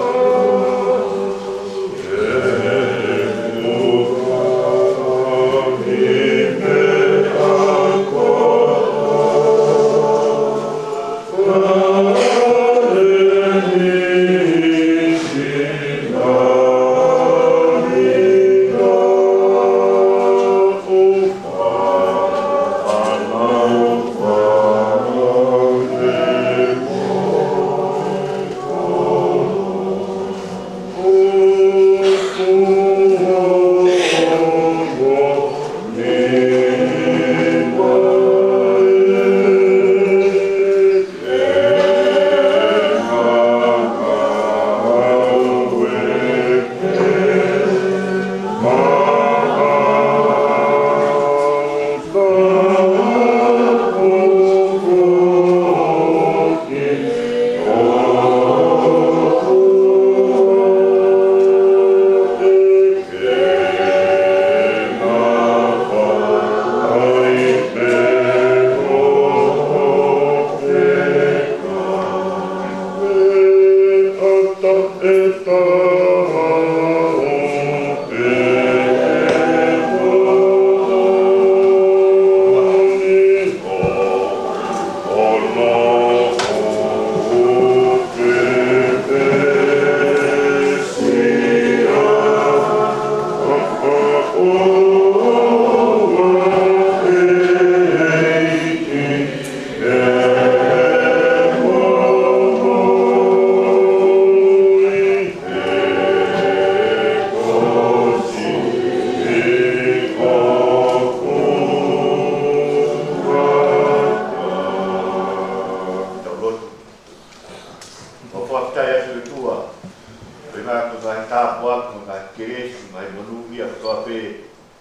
Kotoa pē,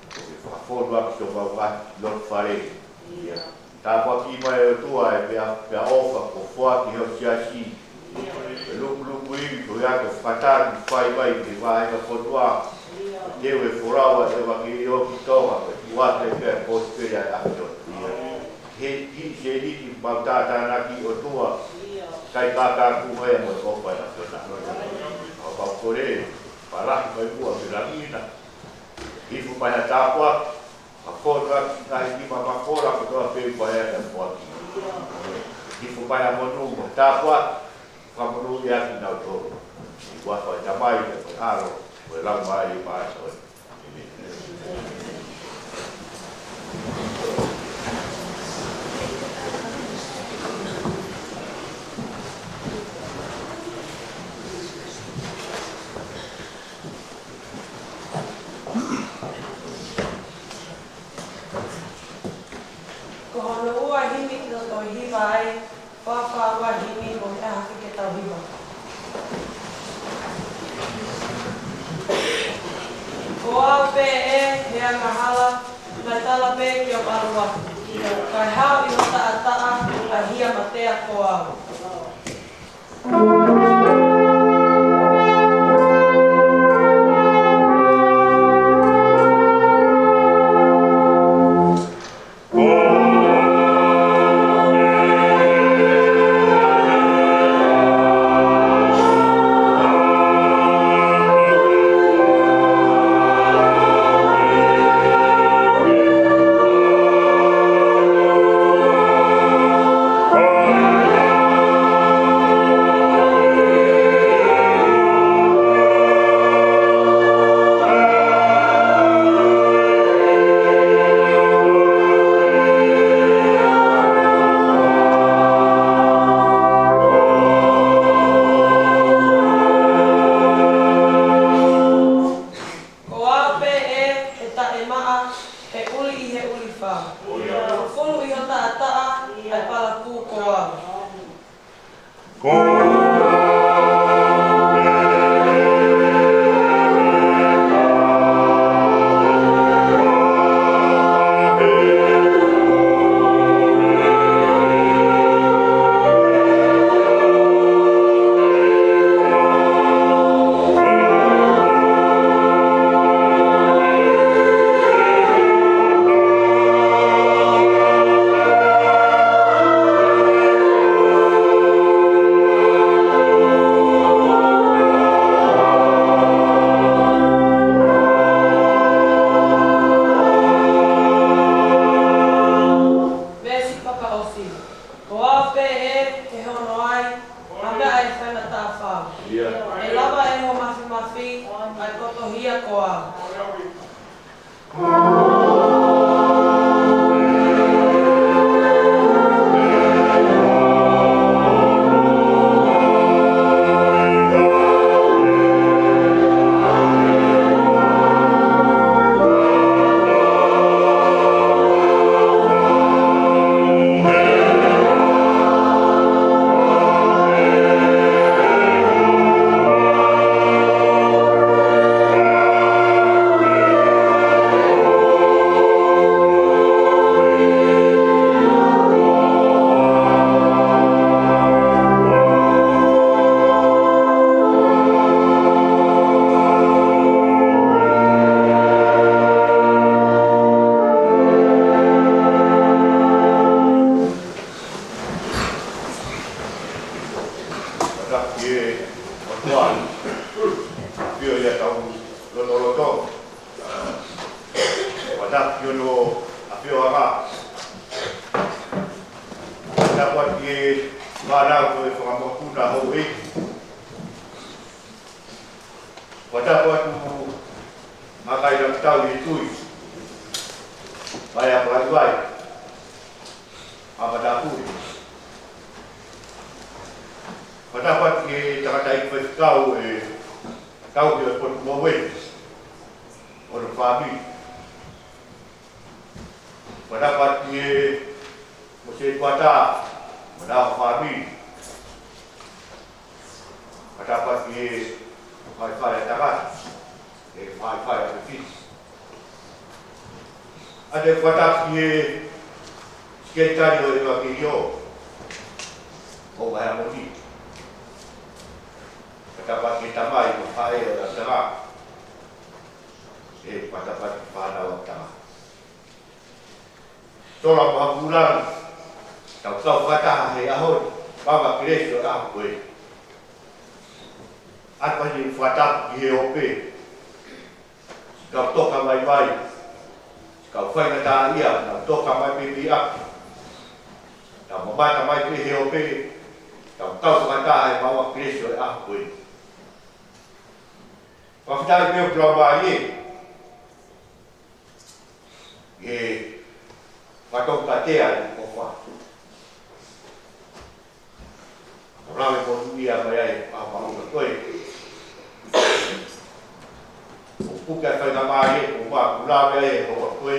ʻoku ke fakafonu ʻaki siʻomau ngaahi loto fale. Tāpuakiʻi mai ʻOtua e pea, pea ʻofa kuo foaki ʻe ho siasi. Ke lukuluku ivi ko ia ke fakatanu fai mai ki he vahenga fonua. Ke teu e folau ʻa e ʻevangeliō ki Tonga, ke tuʻu atu ai pē ʻa e kosipeli ʻa e ʻAfiona. He ki se liki mau tātānaki ʻOtua. Kae kākā kuo mai mo e ʻofa ʻa e ʻAfiona. Pea pau kole, palahi mai muʻa ki langi na. Hifo mai ha tāpuaki, ka kotoa ki he ngaahi nima mafola kotoa pē ʻoku ʻi ai ʻa e foaki. Hifo mai ha monū mo e tāpuaki, fakamonūʻia kinautolu. ʻI he huafa ʻo e Tamai, mo e ʻAlo, mo e Laumālie Māʻoniʻoni. ʻĒmeni. Ko hono ua himi ke tau hiva ai, fā fā ua himi, ko e ʻaho ke tau hiva. Ko au pē ē, he angahala, naʻe tala pē ke u ʻalu atu. Kae haʻu ʻi ho taʻataʻa, ʻa e hia matea ko au. Ko au pē ē, he taʻemaʻa, he ʻuli ʻi he ʻuli fā. Fufulu ʻi ho taʻataʻa, ʻa e palakū ko au. Veesi fakaʻosi. Ko au pē ē, he hono ai ha meʻa ʻe faingataʻa fau. ʻE lava ʻe ho mafimafi ʻa e kotohia ko au. Fakatapu ki he ʻOtua, ʻafio ʻi hotau lotolotonga. Fakatapu ki hono ʻafioʻanga. Fakatapu atu ki he fānau ko e fanga mokopuna houʻeiki. Fakatapu atu Makai Lakitau ʻi he tui. Mai ʻa Palaivai. ʻA Matapule. Fakatapu atu ki he tangataʻeiki faifekau ʻe tau ki he potu Moueni. Hono fāmili. Fakatapu atu ki he Mosē Kuata, mo hono fāmili. Fakatapu atu ki he faifai ʻa Tangata, ʻe faifai ʻa Fifisi. ʻOatu e fakatapu ki he Sekelitali ʻo e ʻEvangeliō ʻo Vaheamoni. Fakatapu ki he tamai mo e faʻē ʻo e ʻalu tangata. Pea fakatapu ki he fānau ʻalu tangata. Sola mo Hakulala, tau kau fakataha he ʻaho ni, maʻu kelesi ʻo e ʻaho ko eni. ʻOatu pē ʻeku fakatapu ki he ope, siʻi kau tokavaivai, siʻi kau faingataʻaʻia, nau toka mai pē mei ʻapi. Tau mamata mai pē he ope, tau kau fakataha he maʻu kelesi ʻo e ʻaho ko eni. Fakafetaʻi pē ʻoku laumālie ʻi he fakatokanga ʻa e ʻofa. Tau lave monūʻia mai ai ʻa e maʻu ko ē. ʻOku puke ʻa e faingamālie kuo mau lave ai he ʻaho ko ē.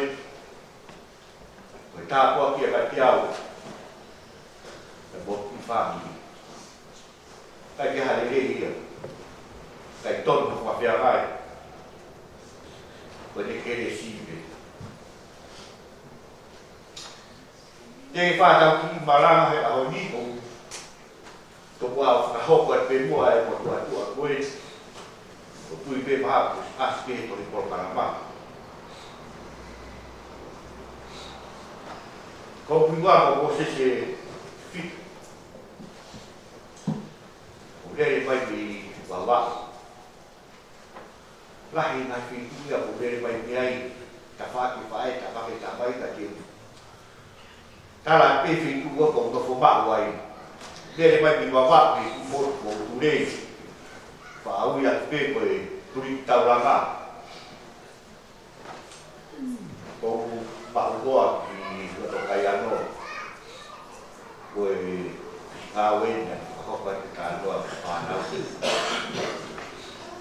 Ko e tāpuaki ia kiate au. Pea mo e fāmili. ʻIkai ke hā lelei ia. ʻIkai tonu ha fakafeangai. Ko ʻene kelesi pē. Te u fai atu e kiʻi malanga he ʻaho ni ʻo tomuʻa ʻo fakahoko atu pē muʻa e motuʻa tuʻa ko ē. ʻOku ou tui pē mahalo kuo ʻasi pē he tohi polokalama. Ko ʻeku hingoa ko Mōsese Fika. ʻOku ou lele mai mei Vavaʻu. Lahi e ngaahi feituʻu ia ʻoku ou lele mai mei ai, tafaʻaki faʻē, tafaʻaki tamai ka te u tala pē feituʻu ʻoku ou nofo maʻu ai. Lele mai mei Vavaʻu, mei Kumotu, ʻo Tulei. Faʻa ui atu pē ko e Tulei Taulanga. ʻOku ou maʻu hoa ki loto Kaiano. Ko e ngāue naʻe fakahoko ai e talanoa ki he fānau.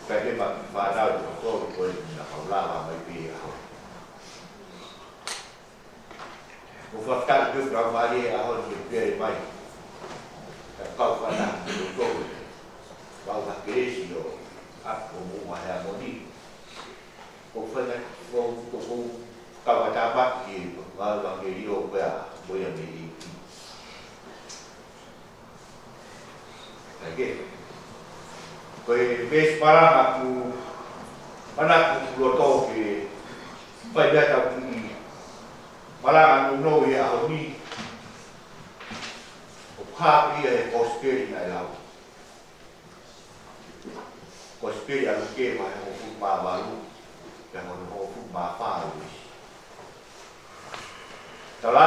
Pea ke ma ki he fānau ʻoku tolu ko ē naʻa nau lava mai pē he ʻaho. ʻOku ou fakafetaʻi pē ʻoku laumālie he ʻaho ni ke pehē mai. Ka kau fana ki loto. Maʻu ha kelesi ʻo ʻapi ʻo mo Vaheamoni. ʻOku ou fai atu, ʻoku ou, ʻoku ou kau atu ʻapi ki he ʻEvangeliō ko ia ʻoku ʻomai mei he ʻEiki. Kae kehe, ko e veesi malanga ʻoku ou manako ʻi loto ke fai mei ai ʻetau kiʻi malanga nounou he ʻaho ni, ʻoku hā pē ia he kosipeli naʻe lau. Kosipeli ʻa Luke vahe hongofulu mā valu, pea mo e hongofulu mā fā ʻo e veesi. Tala,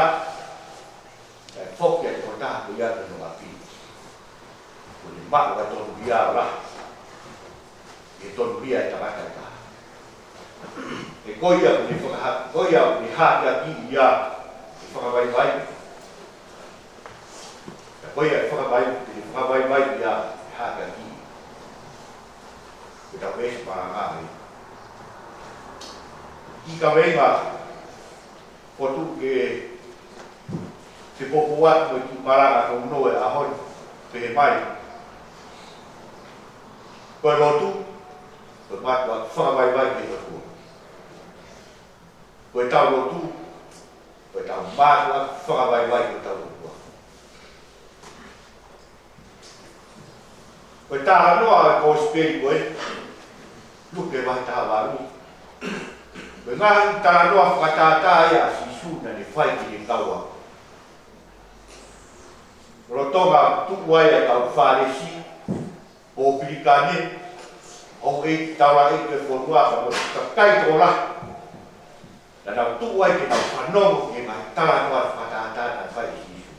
ʻe foki ʻa e tokotaha ko ia ki hono ʻapi. Kuo ne maʻu ʻa e tonuhia ʻo lahi ʻi he tonuhia ʻo e tangata ʻe taha. He ko ia kuo ne fakaha-, ko ia kuo ne hākeakiʻi ia ʻe he fakavaivai. Ka ko ia ʻe fakavai-, ʻe fakavaivai ia ʻe hākeakiʻi. Ko ʻetau veesi malanga ē. Kiʻi kaveinga fotu ke, ke poupou atu mo e kiʻi malanga nounou e ʻaho ni, pehē mai. Ko e lotu, ko e mātuʻaki fakavaivai ki he ʻOtua. Ko ʻetau lotu, ko ʻetau mātuʻaki fakavaivai ki hotau ʻOtua. Ko e talanoa ʻo e kosipeli ko ē, Luke vahe taha valu. Ko e ngaahi talanoa fakatātā ia ʻa Sīsū naʻa ne fai ki he kau ako. Lolotonga ʻoku tuʻu ai ʻa e kau Fālesi, ʻo pilikane, ʻo e taulaʻeiki ʻo e fonua, pea mo e kakai tokolahi. Naʻa nau tuʻu ai ke nau fanongo ki he ngaahi talanoa fakatātā naʻe fai ʻe Sīsū.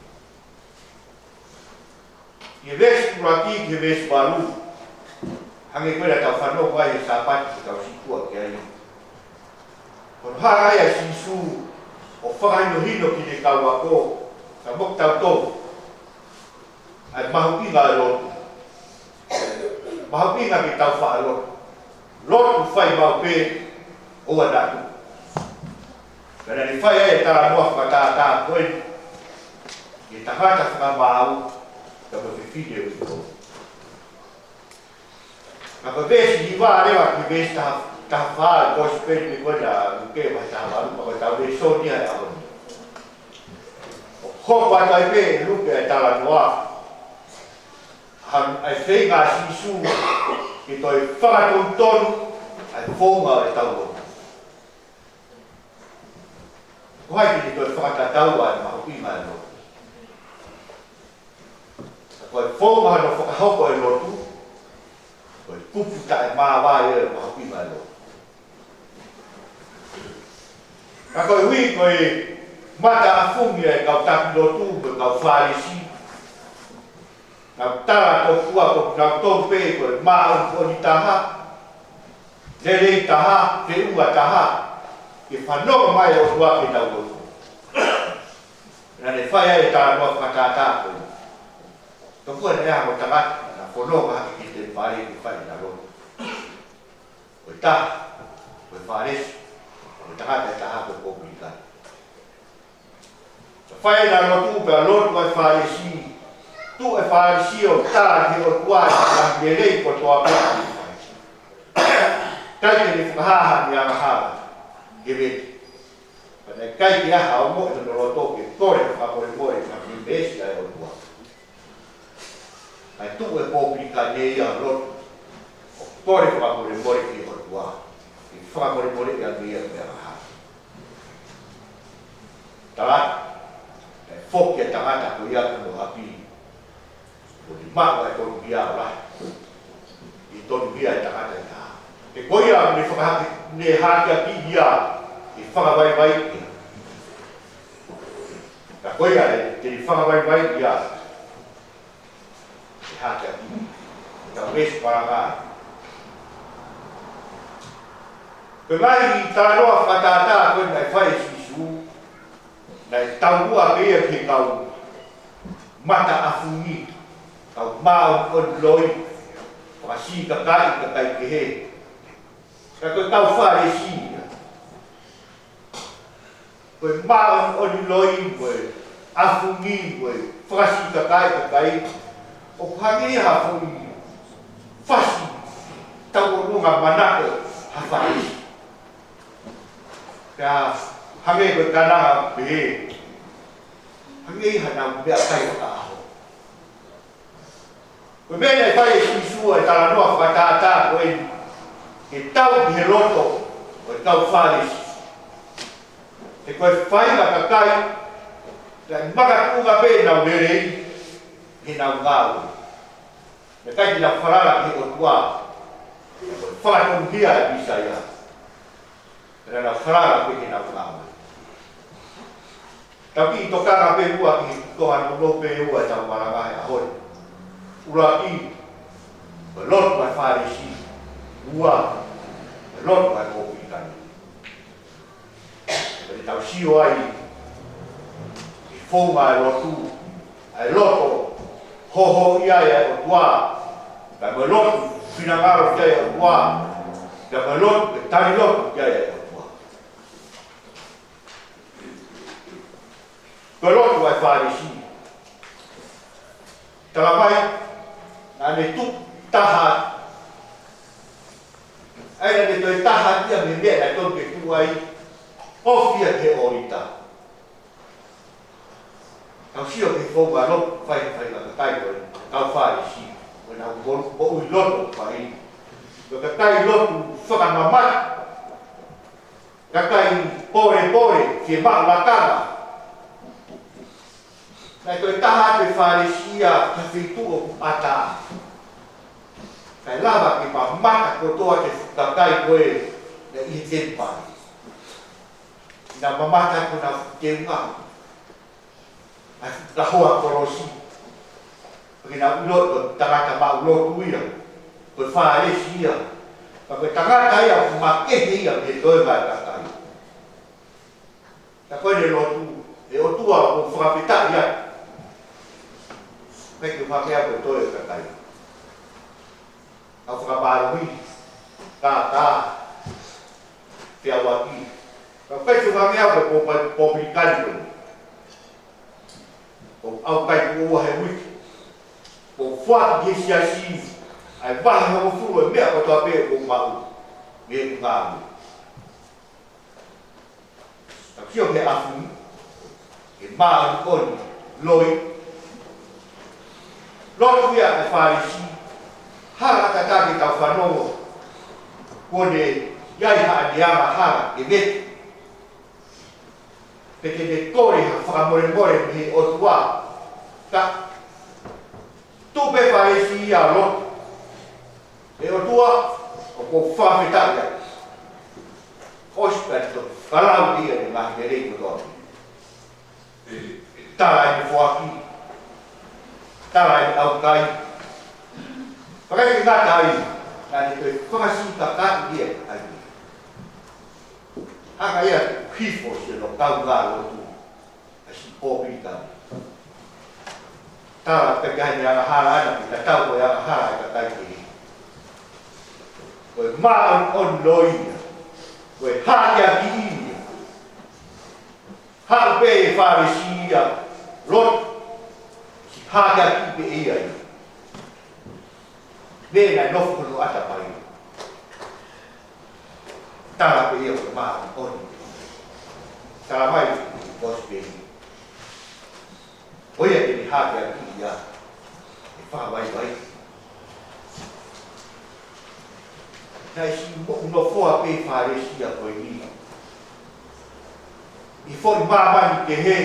ʻI he veesi ʻuluaki ki he veesi valu, hangē ko ia naʻa tau fanongo ai he Sāpate kuo tau sītuʻa ki ai. Ko hono hanga ia ʻa Sīsū ʻo fakahinohino ki he kau ako, ka mo kitautolu, ʻa e mahuʻinga ʻo e lotu. Mahuʻinga ke tau faʻa lotu. Lotu fai maʻu pē ʻo ʻoua naʻa tuʻu. Pea naʻa ne fai ai e talanoa fakatātā ko ē ki he tangata fakamaau, pea mo e fefine uiuiʻi. Ka ko e veesi hiva leva ki he veesi taha, taha fā, Kosipeli ko ena ʻa Luke vahe taha valu, pea ko ʻetau lēsoni ia he ʻaho ni. ʻOku hoko atu ai pē ʻe Luke ʻa e talanoa ʻa e feinga ʻa Sīsū ke toe fakatonutonu ʻa e founga ʻo ʻetau lotu. Ko hai te ne toe fakatatau ʻa e mahuʻinga ʻo e lotu? Ka ko e founga hono fakahoko ʻo e lotu, ko e kupu taʻemāvae ia ʻo e mahuʻinga ʻo e lotu. Ka koeʻuhi ko e mataʻafungi ʻa e kau taki lotu mo e kau Fālesi, naʻa nau tala tokua ko kinautolu pē ko e māʻoniʻoni taha, lelei taha, feʻunga taha, ke fanongo mai ʻOtua ki heʻenau lotu. Naʻa ne fai ai e talanoa fakatātā ko ē. Tokua naʻe ʻi ai ha ongo tangata naʻa na fononga hake ki he temipale ke fai ʻena lotu. Ko e taha ko e Fālesi, ko e tangata ʻe taha ko e pōpilikane. Ka fai ʻena lotu, pea lotu ʻa e Fālesi. Tuʻu e Fālesi ʻo tala ki he ʻOtua ʻa e ngaahi lelei kotoa pē naʻa ne fai. ʻIkai ke ne fakahā haʻane angahala ke vete. Pea naʻe ʻikai ke ʻi ai ha ongo ʻi hono loto ke kole fakamolemole ki he meesi ʻa e ʻOtua. Kae tuʻu e pōpilikane ia ʻo lotu, ʻo kole fakamolemole ki he ʻOtua, ke fakamolemoleʻi ange ia ʻene angahala. Tala atu, naʻe foki ʻa e tangata ko ia ki hono ʻapi, kuo ne maʻu ʻa e tonuhia ʻo lahi ʻi he tonuhia ʻa e tangata ʻe taha. He ko ia ne fakahake, ne hakeakiʻi ia ke fakavaivaiʻi ia. Ka ko ia ē, te ne fakavaivaiʻi ia, ʻe hakeakiʻi, ʻe tau veesi palanga. Ko e ngaahi talanoa fakatātā ko ē naʻe fai ʻe Sīsū, naʻe taumuʻa pē ia ki he kau mataʻafungi, kau māʻoniʻoni loi, fakasiʻi kakai, kakai kehe. Ka ko e kau Fālesi ia, ko e māʻoniʻoni loi, ko e ʻafungi, ko e fakasiʻi kakai, kakai, ʻoku hangē ia ha foʻi fasi tauʻolunga manako ha Fālesi. Pea hangē ko e kananga pehē, hangē ia haʻanau meʻakai fakaʻaho. Ko e meʻa naʻe fai ʻe Sīsū ʻa e talanoa fakatātā ko eni, ke tau ki he loto ʻo e kau Fālesi. He ko e faʻahinga kakai naʻe makatuʻunga pē ʻenau lelei, heʻenau ngāue. Naʻe ʻikai ke nau falala ki he ʻOtua, ko e fakatonuhia ʻa e Mīsaia. Pea naʻa nau falala pē ki heʻenau ngāue. Tau kiʻi tokanga pē muʻa ki he konga nounou pē ʻe ua ʻetau malanga he ʻaho ni. ʻUluaki, ko e lotu ʻa e Fālesi. Ua, ko e lotu ʻa e pōpilikane. Pea te tau sio ai ki he founga ʻo e lotu, ʻa e loto hohoʻi ai ʻa e ʻOtua, pea mo e lotu finangalo ki ai ʻa e ʻOtua, pea mo e lotu ke tali lotu ki ai ʻa e ʻOtua. Ko e lotu ʻa e Fālesi, talamai naʻa ne tuʻu taha, ʻa ia naʻa ne toe taha ia mei he meʻa naʻe totonu ke tuʻu ai, ofi ia ki he ʻōlita. Tau sio ki he founga lotu fai, fai ʻa e kakai ko ē, kau Fālesi, ko ʻenau mo-, moʻui lotu fai. Ko e kakai lotu fakamamata, kakai pōlepole, fiemaʻu lakanga. Naʻe toe taha atu e Fālesi ia ki ha feituʻu ʻoku ʻatā. Kae lava ke mamata kotoa e kakai ko ē naʻe ʻi he temipale. Naʻa nau mamata ko ʻenau teunga, ʻa e kahoa kolosi. Pea ke nau ʻilo ko e tangata maʻu lotu ia, ko e Fālesi ia. Pea ko e tangata ia ʻoku makehe ia mei he toenga ʻo e kakai. Ka ko ʻene lotu, ʻe ʻOtua, ʻoku ou fakafetaʻi atu. ʻIkai ke u hangē au ko e toe ʻo e kakai. ʻOku ou fakamālohi, kākā, feʻauaki. Ka ʻikai ke u hangē au ko e pō-, pōpilikane ko eni. ʻOku ou ʻaukai kuo ua he uike. ʻOku ou foaki ki he siasi ʻa e vahe hongofulu ʻo e meʻa kotoa pē ʻoku ou maʻu. Mei he ngāue. Tau sio ki he ʻafungi, ʻe māʻoniʻoni loi. Lotu ia ʻa e Fālesi, hala tataki tau fanongo, kuo ne ʻi ai haʻane angahala ke vete. Pe te ne kole ha fakamolemole mei he ʻOtua. Ka tuʻu pē Fālesi ia ʻo lotu. ʻE ʻOtua, ʻoku ou fakafetaʻi atu. ʻOsi pē ʻene toki fakalau ia ʻene ngaahi lelei kotoa. Tala ʻene foaki. Tala ʻene ʻaukai. Fakaʻikingata ai, naʻa ne toe fakasikakaʻi ia ai. Hanga ia hifo siʻono kaungā lotu. ʻA e siʻi pōpilikane. Tala pē ki heʻene angahala ʻana, pea tatau ko e angahala ʻa e kakai kehe. Ko e māʻoniʻoni loi ia. Ko e hākeakiʻi ia. Haʻu pē ʻa e Fālesi ia, lotu, siʻi hākeakiʻi pē ʻe ia ia. Meʻa naʻe nofo hono ʻatamai. Tala pē ia ko e māʻoniʻoni. Tala mai ʻe he Kosipeli, ko ia te ne hākeakiʻi ia ʻe fakavaivai. Naʻe siʻi moʻunofoa pē Fālesi ia ko eni. ʻI he foʻi māmani kehe,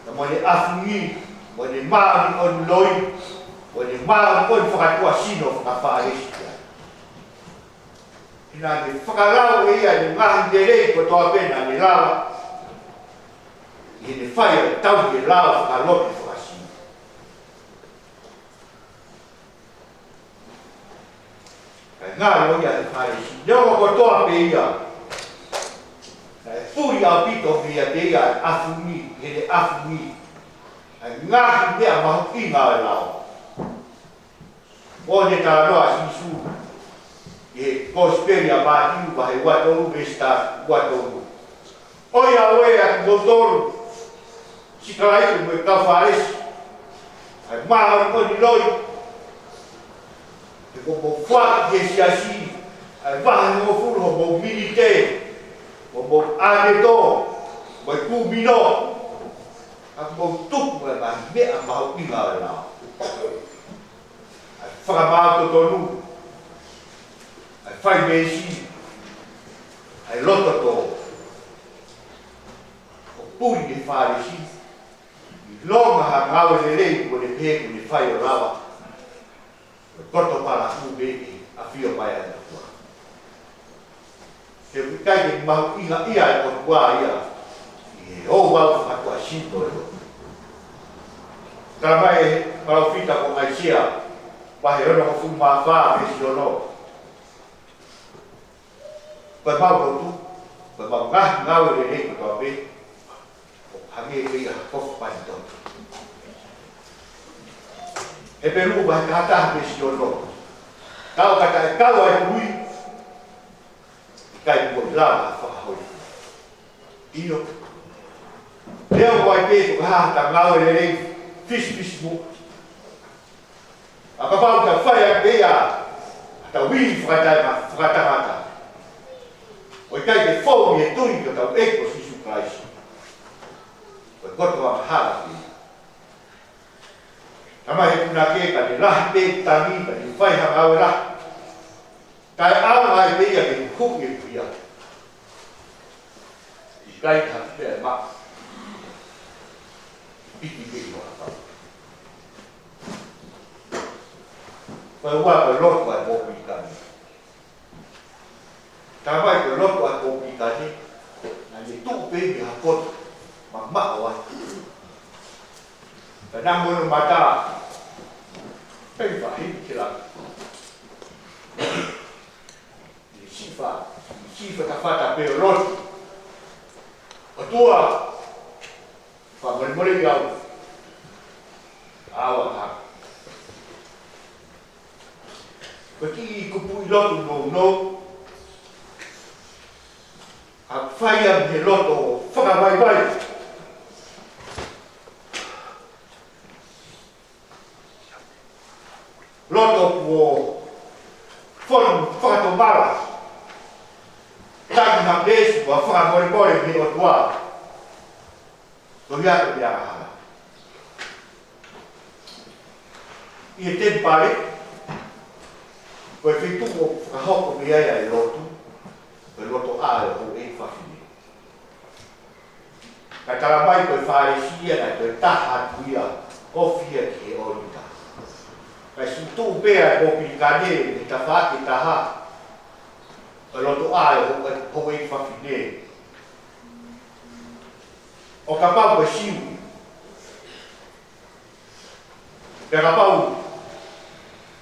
na mo ʻene ʻafungi, mo ʻene māʻoniʻoni loi, mo ʻene māʻoniʻoni fakatuʻasino faka-Fālesi ia. He naʻa ne fakalau ʻe ia ʻene ngaahi lelei kotoa pē naʻa ne lava. ʻI heʻene fai ʻo tauhi e lao fakalotu fakasino. Kae ngalo ia ʻe he Fālesi, neongo kotoa pē ia. Naʻe puli ʻaupito meiate ia ʻa e ʻafungi, heʻene ʻafungi. ʻA e ngaahi meʻa mahuʻinga ʻo e lao. ʻO ne talanoa ʻa Sīsū ʻi he Kosipeli ʻa Mātiu vahe ua tolu veesi ua tolu. ʻOiauē ʻa kimoutolu, sikalaipe mo e kau Fālesi, ʻa e māʻoniʻoni loi. He kuo mou foaki ki he siasi ʻa e vahe hongofulu hoʻomou minite, mo hoʻomou ʻānetō, mo e kūmino. Ka mou tuku ʻa e ngaahi meʻa mahuʻinga ʻo e lao. ʻA e fakamaau totonu, ʻa e fai meesi, ʻa e loto tō. ʻO puli ʻe he Fālesi, ʻilonga ha ngāue lelei kuo ne pehē kuo ne fai ʻo lava, ko e koto palakū pē ʻe ʻafio mai ai ʻa e ʻOtua. He ʻoku ʻikai ke mahuʻingaʻia ʻe he ʻOtua ia ʻi he ouau fakatuʻasino ʻo e lotu. Tala mai ʻe he palōfita ko ʻAisea, vahe onongofulu mā fā veesi ono. Ko ʻemau lotu, ko ʻemau ngaahi ngāue lelei kotoa pē, ʻoku hangē pē ia ha kofu panitoto. Hepelū vahe taha taha veesi ono. Ka ʻo ka taʻekau ʻa e tui, ʻikai kuo ʻi ai ha fakahōifua. ʻIo. Pea ʻoku ʻi ai pē ko ha ngaahi ngāue lelei fisifisimuʻa. Ka kapau te tau fai ʻaki pē ia ʻetau ivi fakatae-, fakatangata, ʻo ʻikai ke fou ʻi he tui ki hotau ʻEiki ko Sīsū Kalaisi, ko e koto angahala pē ia. Tala mai ʻe he punake ka ne lahi pē tangi, ka ne fai ha ngāue lahi, kae ʻaonga ai pē ia ke huhuʻi e kuia, ʻikai ha pea ma piki pē ʻi hoʻatā. Ko e ua ko e lotu ʻa e pōpilikane. Tala mai ko e lotu ʻa e pōpilikane, naʻa ne tuʻu pē ʻi ha potu mamaʻo ai. Ka naʻa mo hono mata, pea ne faʻa hiki ki langi. Ne sifa, ne sifa fatafata pē ʻo lotu. ʻOtua, fakamolemoleʻi au. ʻAua ka. Ko e kiʻi kupuʻi lotu nounou. ʻA e fai ʻa e loto fakavaivai. Loto kuo fonu fakatomala. Ko e pole ki he ʻOtua. Ko ia ko e angahala. ʻI he temipale, ko e feituʻu ʻoku fakahoko mei ai ʻa e lotu, ko e lotoʻā ʻo e houʻeiki fafine. Ka tala mai ko e Fālesi ia naʻe toe taha atu ia, ofi ia ki he ʻōlita. Kae siʻi tuʻu pē ʻa e Popilikane ʻi he tafaʻaki ʻe taha, ʻo e lotoʻā ʻo e houʻeiki fafine. ʻO kapau ko e Siu, pea kapau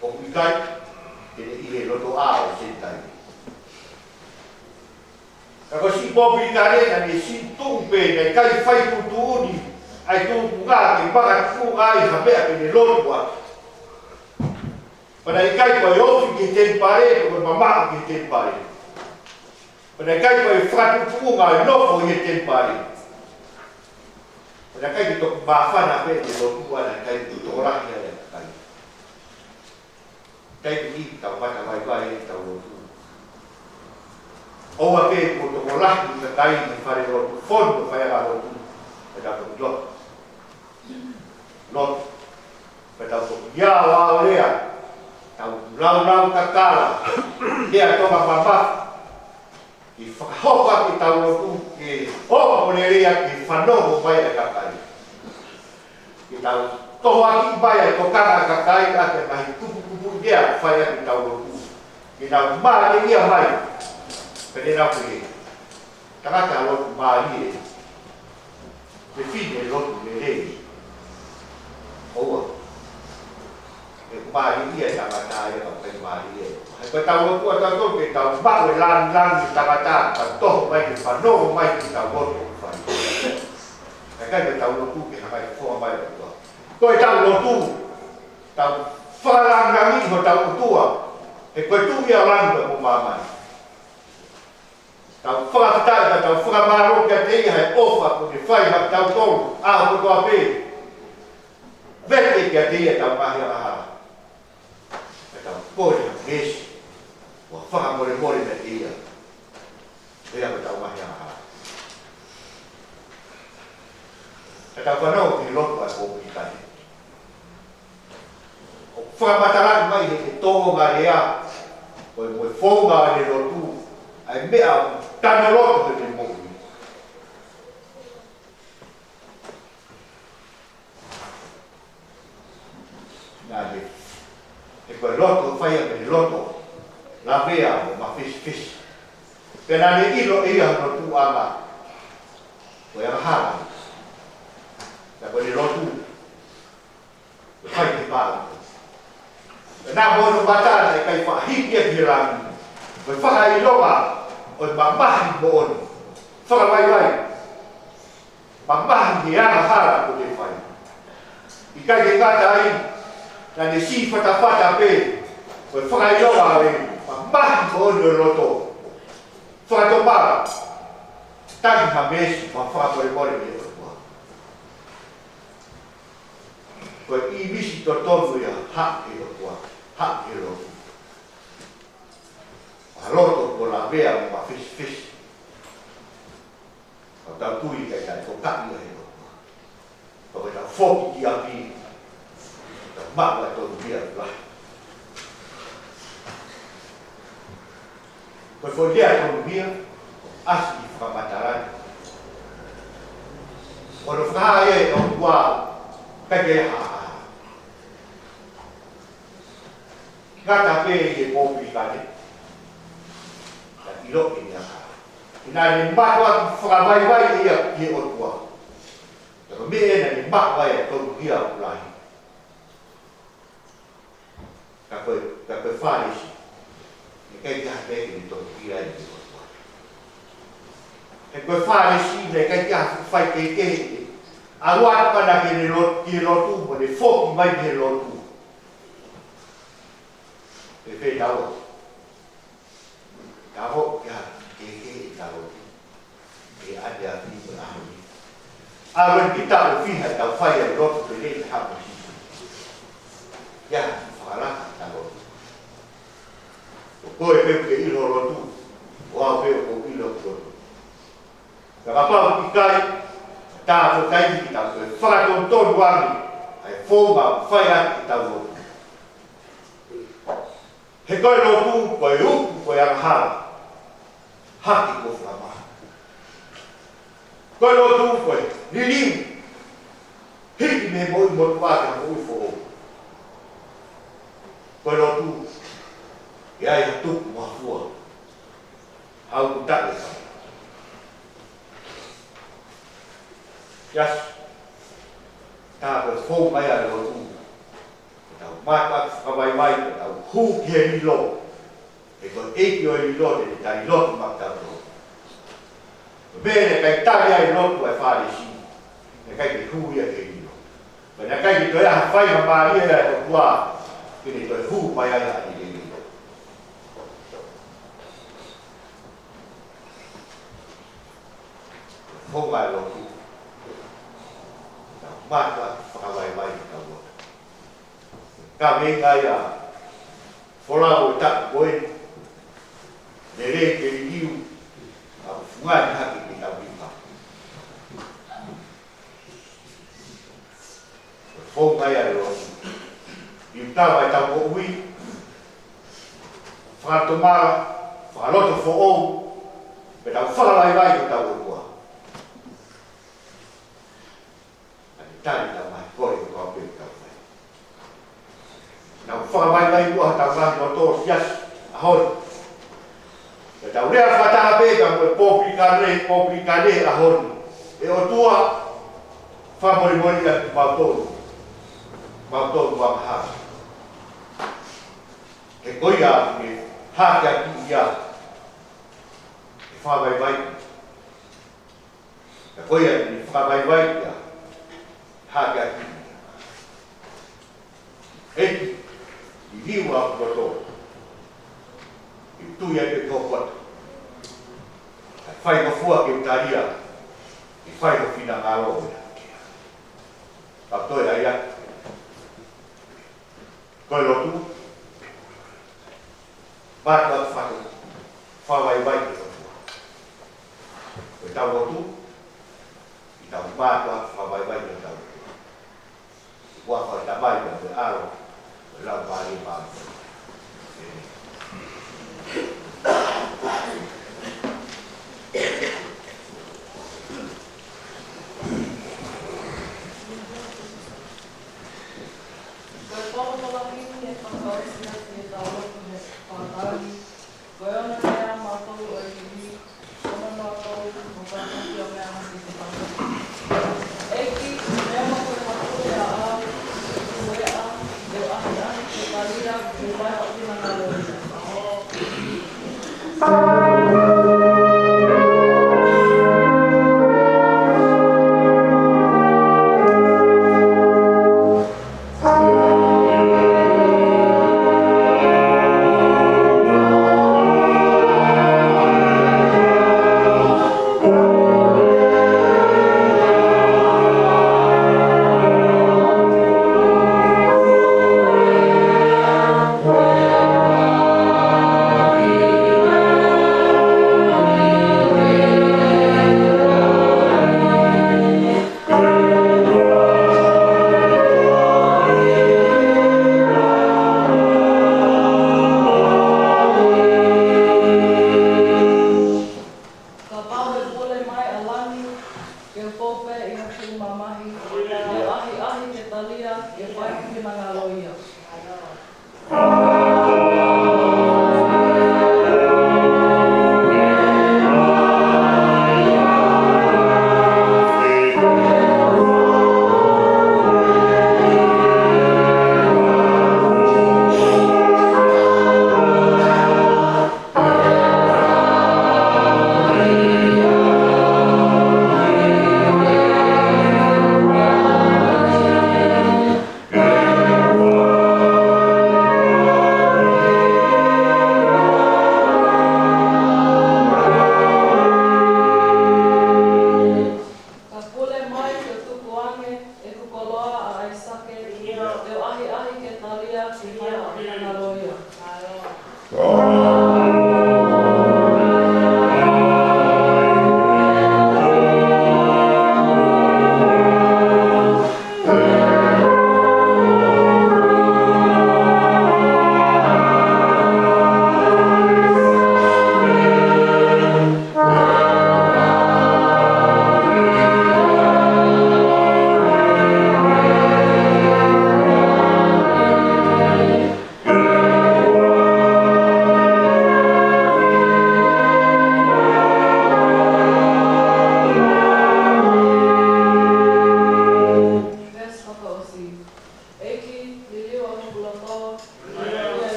ʻoku ʻikai, te ne ʻi he lotoʻā ʻo e Senitaile. Ka ko e siʻi Popilikane naʻa ne siʻi tuʻu pē, naʻe ʻikai fai tuʻutuʻuni ʻa e tūkunga ke makatuʻunga ai ha meʻa ke ne lotu atu. Pea naʻe ʻikai ko e ofi ki he temipale, ko e mamaʻo ki he temipale. Pea naʻe ʻikai ko e fakatuʻutuʻunga ʻo e nofo ʻi he temipale. Pea naʻe ʻikai ke toki māfana pē ʻene lotu, naʻe ʻikai ke tokolahi ai ʻa e kakai. ʻIkai ke ʻi ai ke tau matavaivai ʻetau lotu. ʻOua pē kuo tokolahi e kakai ʻi he fale lotu, fonu e faiʻanga lotu, pea tau toki lotu. Lotu. Pea tau toki aoao lea, tau laulau kakala, lea Tonga mamafa, ke fakahoko ʻaki ʻetau lotu, ke ongo lelei ʻaki e fanongo mai ʻa e kakai. Ke tau tohoakiʻi mai ʻa e tokanga ʻa e kakai ʻaki e ngaahi kupukupuʻi lea ʻoku fai ʻaki ʻetau lotu. Ke nau mālieʻia mai, pea te nau pehē: Tangata lotu mālie, fefine lotu lelei. ʻOua. ʻOku mālieʻia e tangata ia ka ʻoku ʻikai mālie. He ko ʻetau lotu ʻatautolu ke tau maʻu e lāngilangi ʻo e tangata, tau toho mai ke fanongo mai ki heʻetau lotu ʻoku fai. Ka ʻikai ko ʻetau lotu ke hanga ʻo foa mai ʻOtua. Ko ʻetau lotu, tau fakalāngilangiʻi hotau ʻOtua. He ko e Tuʻi ʻo langi mo māmani. Tau fakafetaʻi, tau fakamālō kiate ia he ʻofa kuo ne fai maʻatautolu ʻaho kotoa pē. Vete kiate ia ʻetau ngaahi angahala. Pea tau kole ha meesi, ʻo fakamolemole meiate ia. Pea ko ʻetau ngaahi angahala. Pea tau fanongo ki he lotu ʻa e Popilikane. ʻOku fakamatalaʻi mai he, he tōʻonga lea, ko e mo e founga ʻene lotu, ʻa e meʻa ʻoku tanu loto heʻene moʻui. Naʻe, he ko e loto, fai ʻaki e loto, lavea mo mafesifesi. Pea naʻa ne ʻilo ʻe ia hono tuʻunga, ko e angahala. Pea ko ʻene lotu, ko e fai ki he pālangi. Pea naʻa mo hono mata naʻe ʻikai faʻa hiki ia ki he langi. Ko e fakaʻilonga ʻo e mamahi moʻoni. Fakavaivai. Mamahi he angahala kuo ne fai. ʻIkai ke ngata ai, naʻa ne siʻi fatafata pē, ko e fakaʻilonga ʻo e mamahi moʻoni ʻo e loto. Fakatomala, tangi ha meesi, mo fakamolemole ki he ʻOtua. Ko e ʻīmisi totonu ia, haʻu ki he ʻOtua, haʻu ki he lotu. ʻA e loto kuo lavea mo mafesifesi. Ka tau tui ʻikai ke tau tokaʻi ia ʻe he ʻOtua. Ka ko ʻetau foki ki ʻapi, tau maʻu ʻa e tonuhia ʻoku lahi. Ko e foʻi lea tonuhia, ʻasi ʻi he fakamatala ni. ʻOku fakahā ʻe he ʻOtua, ʻikai ke ha, ha, ha. Ngata pē ʻi he Popilikane, ka ʻiloʻi ʻe ia ka. Naʻa ne mātuʻaki fakavaivai ia ki he ʻOtua. Ka ko e meʻa naʻa ne maʻu ai ʻa e tonuhia ʻoku lahi. Ka ko e, ka ko e Fālesi, naʻe ʻikai ke ʻi ai ha meʻa ke ne tonuhia ai ki he ʻOtua. He ko e Fālesi, naʻe ʻikai ke ʻi ai ha faikehekehe. ʻAlu atu ʻana ki he lo-, ki he lotu, mo ne foki mai ki he lotu. Pea pehē ʻe taua, tau ō ki ha kehekehe ʻi he lotu. Ke ʻaneafi mo e ʻaho ni. ʻAlu eni ki he taʻu ʻe fiha ʻetau fai ʻa e lotu pele ʻi he haʻu mo Sīsū. ʻI ai ha fakalaka ʻi he lotu. Ko koe pē ʻoku ke ʻilo lotu. Ko au pē ʻoku ou ʻilo lotu. Ka kapau ʻoku ʻikai, tā ko e taimi ke tau toe fakatonutonu ange ʻa e founga ʻoku fai ʻaki ʻetau lotu. He ko e lotu, ko e uku, ko e angahala, hake kuo fakamaʻa. Ko e lotu, ko e liliu, hiki mei he moʻui motuʻa ki ha moʻui foʻou. Ko e lotu, ʻe ʻi ai ha tuku mo ha fua, ha uku taʻu ʻe fai. Yes. Tā ko e founga ia ʻo e lotu, ke tau mātuʻaki fakavaivai, ke tau hū ki he lilo. He ko e ʻEiki ʻo e lilo te ne tali lotu maʻatautolu. Ko e meʻa naʻe ʻikai tali ai e lotu ʻa e Fālesi, naʻe ʻikai ke hū ia ki he lilo. Pea naʻe ʻikai ke toe ʻi ai ha faingamālie ʻa e ʻOtua ke ne toe hū mai ai ʻa e lilo. Founga ʻo e lotu, ke tau mātuʻaki fakavaivai ke tau lotu. Ka mei ai ʻa e folau ʻo e taʻu ko eni, lele ke liliu, ʻa e fungani hake ke tau hipa. Founga ia ʻo e lotu. Liutao ʻetau moʻui, fakatomala, fakaloto foʻou, pea tau fakavaivai ki hotau ʻOtua. Ka ne tali ʻetau ngaahi kole kotoa pē ʻoku tau fai. Tau fakavaivai muʻa hotau ngaahi loto siasi ʻaho ni. Pea tau lea fakataha pē ka mo e pōpilikane, pōpilikane ʻaho ni. ʻE ʻOtua, fakamolemole kiate kimautolu, kimautolu ʻoku angahala. He ko ia ʻoku ne hākeakiʻi ia, ʻe fakavaivai. Ka ko ia ʻoku ne fakavaivai ia, hākeakiʻi ia. ʻEiki, liliu ʻa hoku loto, ke u tui ai pē ki ho poto. Kae fai ho fua ke u talia, ke fai ho finangalo ʻo e ʻakea. Ka toe ai atu. Ko e lotu, mātuʻaki faka-, fakavaivai ki he ʻOtua. Ko ʻetau lotu, ke tau mātuʻaki fakavaivai ki hotau ʻOtua. ʻI he huafa ʻo e Tamai, pea mo e ʻAlo, pea mo e Laumālie Māʻoniʻoni. Ko e tolu tolakini ʻe fakaʻosi atu ʻetau lotu he fakataha ni. Ko e ono lea maʻa kitautolu ʻo e himi, ono noa tolu, mo ka hiki ʻo meʻa hake ki he fakataha ni. ʻEiki, meʻa maʻa koe maʻu ʻe au, ʻe au, ʻe au ʻahiʻahi ke talia, ke fai hoʻo finangalo ia. Kapau ʻe pule mai ʻa langi, ke u fou pē ʻi hoku mamahi, ʻe au ʻahiʻahi ke talia, ke fai hoku finangalo ia.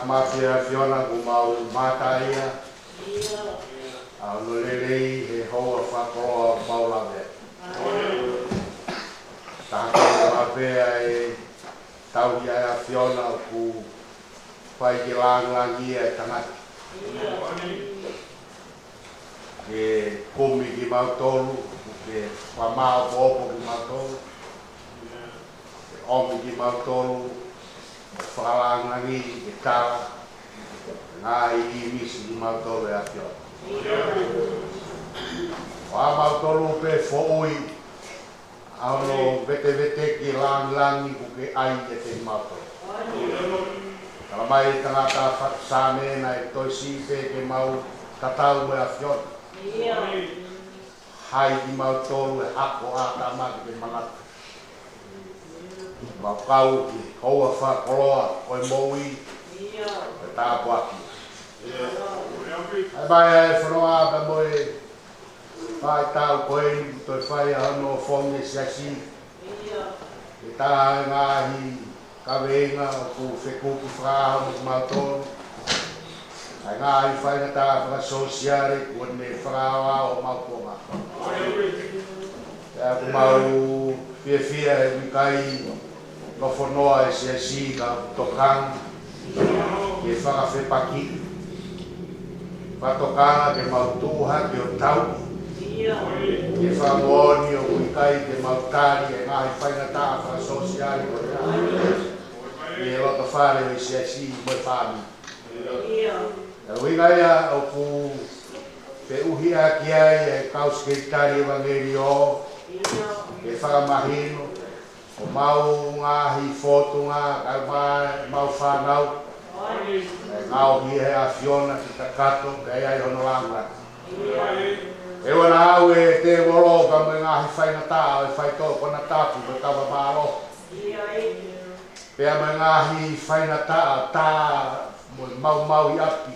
Māfimafi ʻAfiona, kuo mau mātā ia ʻa hono lelei he houa fakakoloa ʻoku mau lave. Taha ko e mape ʻa e tauhi ʻa e ʻAfiona ʻoku fai ke lāngilangiʻia e tangata. Ke kumi kimautolu, ke fakamāʻopoʻopo kimautolu, ke ʻomi kimautolu, ke fakalāngilangiʻi, ke tala, ngaahi ʻīmisi kimautolu ʻe ʻAfiona. ʻO ʻa mautolu pē foʻui, ʻa hono vetevete ki lāngilangi kuo ke ʻai kiate kimautolu. Tala mai e tangata fatu Saame naʻe toe siʻi pē ke mau tatau mo e ʻAfiona. Hai kimautolu e hako ʻa ʻĀtama ke manatu. Mau kau ki he houa fakakoloa ʻo e moʻui, ʻo e tāpuaki. ʻAi mai ʻa e fononga pea mo e faʻahitaʻu ko eni, toe fai ʻa hono fong e siasi. ʻI he taha e ngaahi kaveinga ʻoku fekuki fakaʻaho mo kimautolu, ʻa e ngaahi faingataʻa fakasōsiale kuo ne fakaʻaoʻao homau kuonga. Pea ʻoku mau fiefia he ʻoku ʻikai nofo noa e siasi ka tokanga ke fakafepakiʻi. Fakatokanga ke mau tuʻu hake ʻo tauhi. Ke fakamoʻoni ʻoku ʻikai ke mau tali e ngaahi faingataʻa fakasōsiale ko ia ʻi he loto fale ʻo e siasi mo e fāmili. Ko e ʻuhinga ia ʻoku feʻuhi ʻaki ai e kau sekelitali ʻevangeliō ke fakamahino ʻo mau ngaahi fōtunga, kae ʻumaʻā ʻemau fānau, ʻe ngaohi ʻe he ʻAfiona ke kakato, pea ʻi ai hono lāngilangi. ʻE ʻoua naʻa ʻave ʻe he tēvolo pea mo e ngaahi faingataʻa ʻo e faitoʻo konatapu mo e kava mālohi, pea mo e ngaahi faingataʻa tā mo e maumau ʻi ʻapi,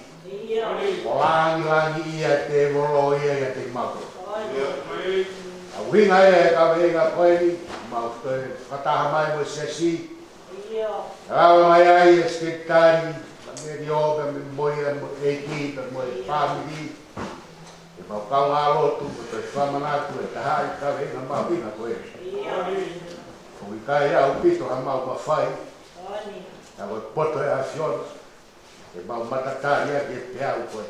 ʻo lāngilangiʻia e tēvolo ia ʻiate kimautolu. ʻA e ʻuhinga ia e kaveinga ko eni, mau toe fakataha mai mo e siasi. Lava mai ai e sekelitali ʻevangeliō pea mo ia mo e ʻeiki pea mo e fāmili. Ke mau kaungā lotu mo toe fakamanatu e taha e kaveinga mahuʻinga ko eni. ʻOku ʻikai ʻaupito haʻamau mafai, ka ko e poto ʻa e ʻAfiona ke mau matatali ʻaki e peau ko ē.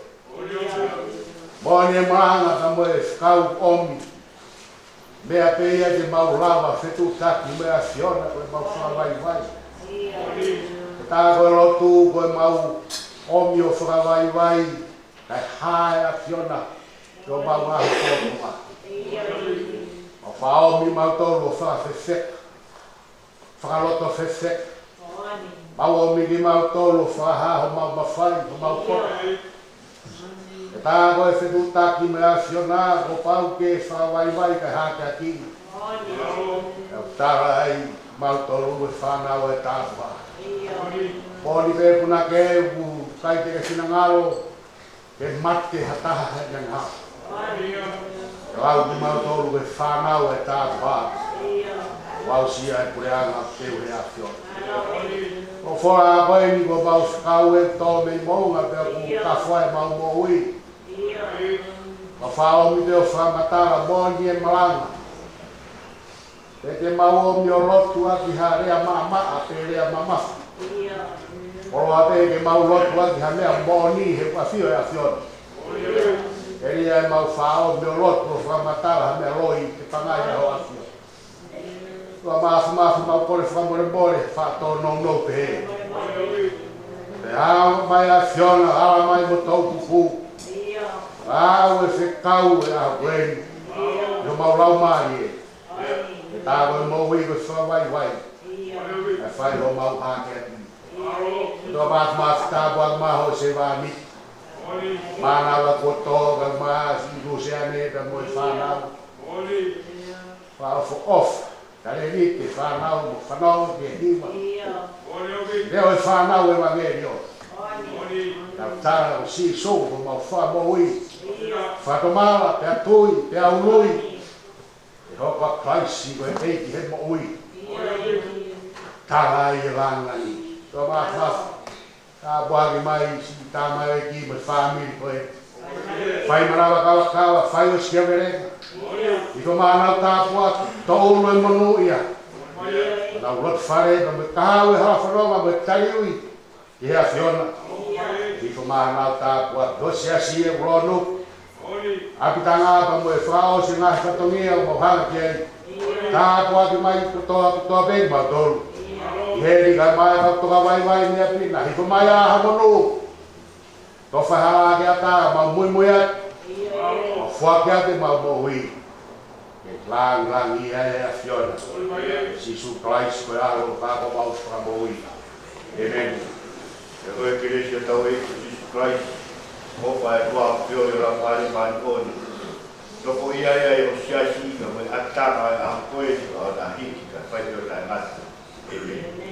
Moʻoni e malanga ka mo e fekau ʻomi. Meʻa pē ia ke mau lava fetuʻutaki mo e ʻAfiona ko ʻemau fakavaivai. Ko e tā ko e lotu ko ʻemau ʻomi ʻo fakavaivai, kae hā e ʻAfiona ki homau ngaahi fōtunga. ʻO fakaʻomi mautolu ʻo fakafefeka, fakaloto fefeka. Mau ʻomi kimautolu ʻo fakahā homau mafai, homau poto. Ko e tā ko e fetuʻutaki mo e ʻAfiona, kuo pau ke fakavaivai kae hākeakiʻi. ʻOku tala ai mautolu e fānau ʻa e tāpuaki. Moʻoni pē punake ʻoku ʻikai te ke finangalo ke mate ha taha heʻene angahala. Ke lau kimautolu ko e fānau ʻa e tāpuaki. Mau sio ai puleʻanga teu he ʻAfiona. Ko e folofola ko eni kuo mau fekau ʻe tō mei moʻunga pea kuo kafo ai ʻemau moʻui. Mau fakaʻomi pē ʻo fakamatala moʻoni e malanga. Pe te mau ʻomi ʻo lotu ʻaki ha lea maʻamaʻa pe lea mamafa. Koloa pē ke mau lotu ʻaki ha meʻa moʻoni he ʻoku ʻafio e ʻAfiona. Telia ʻemau fakaʻomi ʻo lotu ʻo fakamatala ha meʻa loi ke pangai ʻa ho ʻAfio. Tuʻa Māfimafi, mau kole fakamolemole, faʻa tōnounou pehē. Pea ʻomai ʻAfiona, ala mai mo toʻukupu. Lau e fekau e ʻaho ko eni. ʻI homau laumālie. Ke tā ko e moʻui ko e fakavaivai. Kae fai homau hākeakiʻi. Tuʻa Māfimafi, tāpuakiʻi mai ho sevāniti. Mānava kuo tō kae ʻumaʻā siʻi Luseane pea mo e fānau. Fakaʻofoʻofa. Talēniti e fānau mo fanongo ki he hiva. Leo e fānau ʻevangeliō. Tau tala ʻo Sīsū ko homau Fakamoʻui. Fakatomala, pea tui, pea ului. ʻE hoko ʻa Kalaisi ko e ʻEiki he moʻui. Tala ai e lāngilangi. Tuʻa Māfimafi. Tāpuaki mai siʻi tamaiki mo e fāmili ko ē. Fai manava kavakava, fai ʻosikiavelenga. ʻIo, mahalo tāpuaki, tō ʻulu e monūʻia. Nau lotu fale, pea mo e kahaʻu e hala fononga mo e taliui ʻi he ʻAfiona. ʻIo, mahalo tāpuaki, tō siasi e ʻulu. ʻApitanga pea mo e fakaʻosi ngaahi fatongia ʻoku mau hanga ki ai. Tāpuaki mai kotoa kotoa pē kimautolu. ʻI he lika mai kau toka vaivai ni ʻapi na hifo mai ʻa Haʻamonū. Tō fai hala ke ʻatā mau muimui ai. Mau foaki atu ʻemau moʻui. Ke langilangiʻia e ʻAfiona. Sīsū Kalaisi ko e ʻAlo ka ko homau Fakamoʻui. ʻĒmeni. Ko e kelesi ʻa hotau ʻEiki ko Sīsū Kalaisi, ʻofa ʻa e ʻOtua, feohi ʻa e Laumālie Māʻoniʻoni, tokoua ia ʻo e siasi, ka mo e ʻatā ʻa e ʻaho ko eni, ʻo taʻengata, ka fai pē ʻo taʻengata. ʻĒmeni.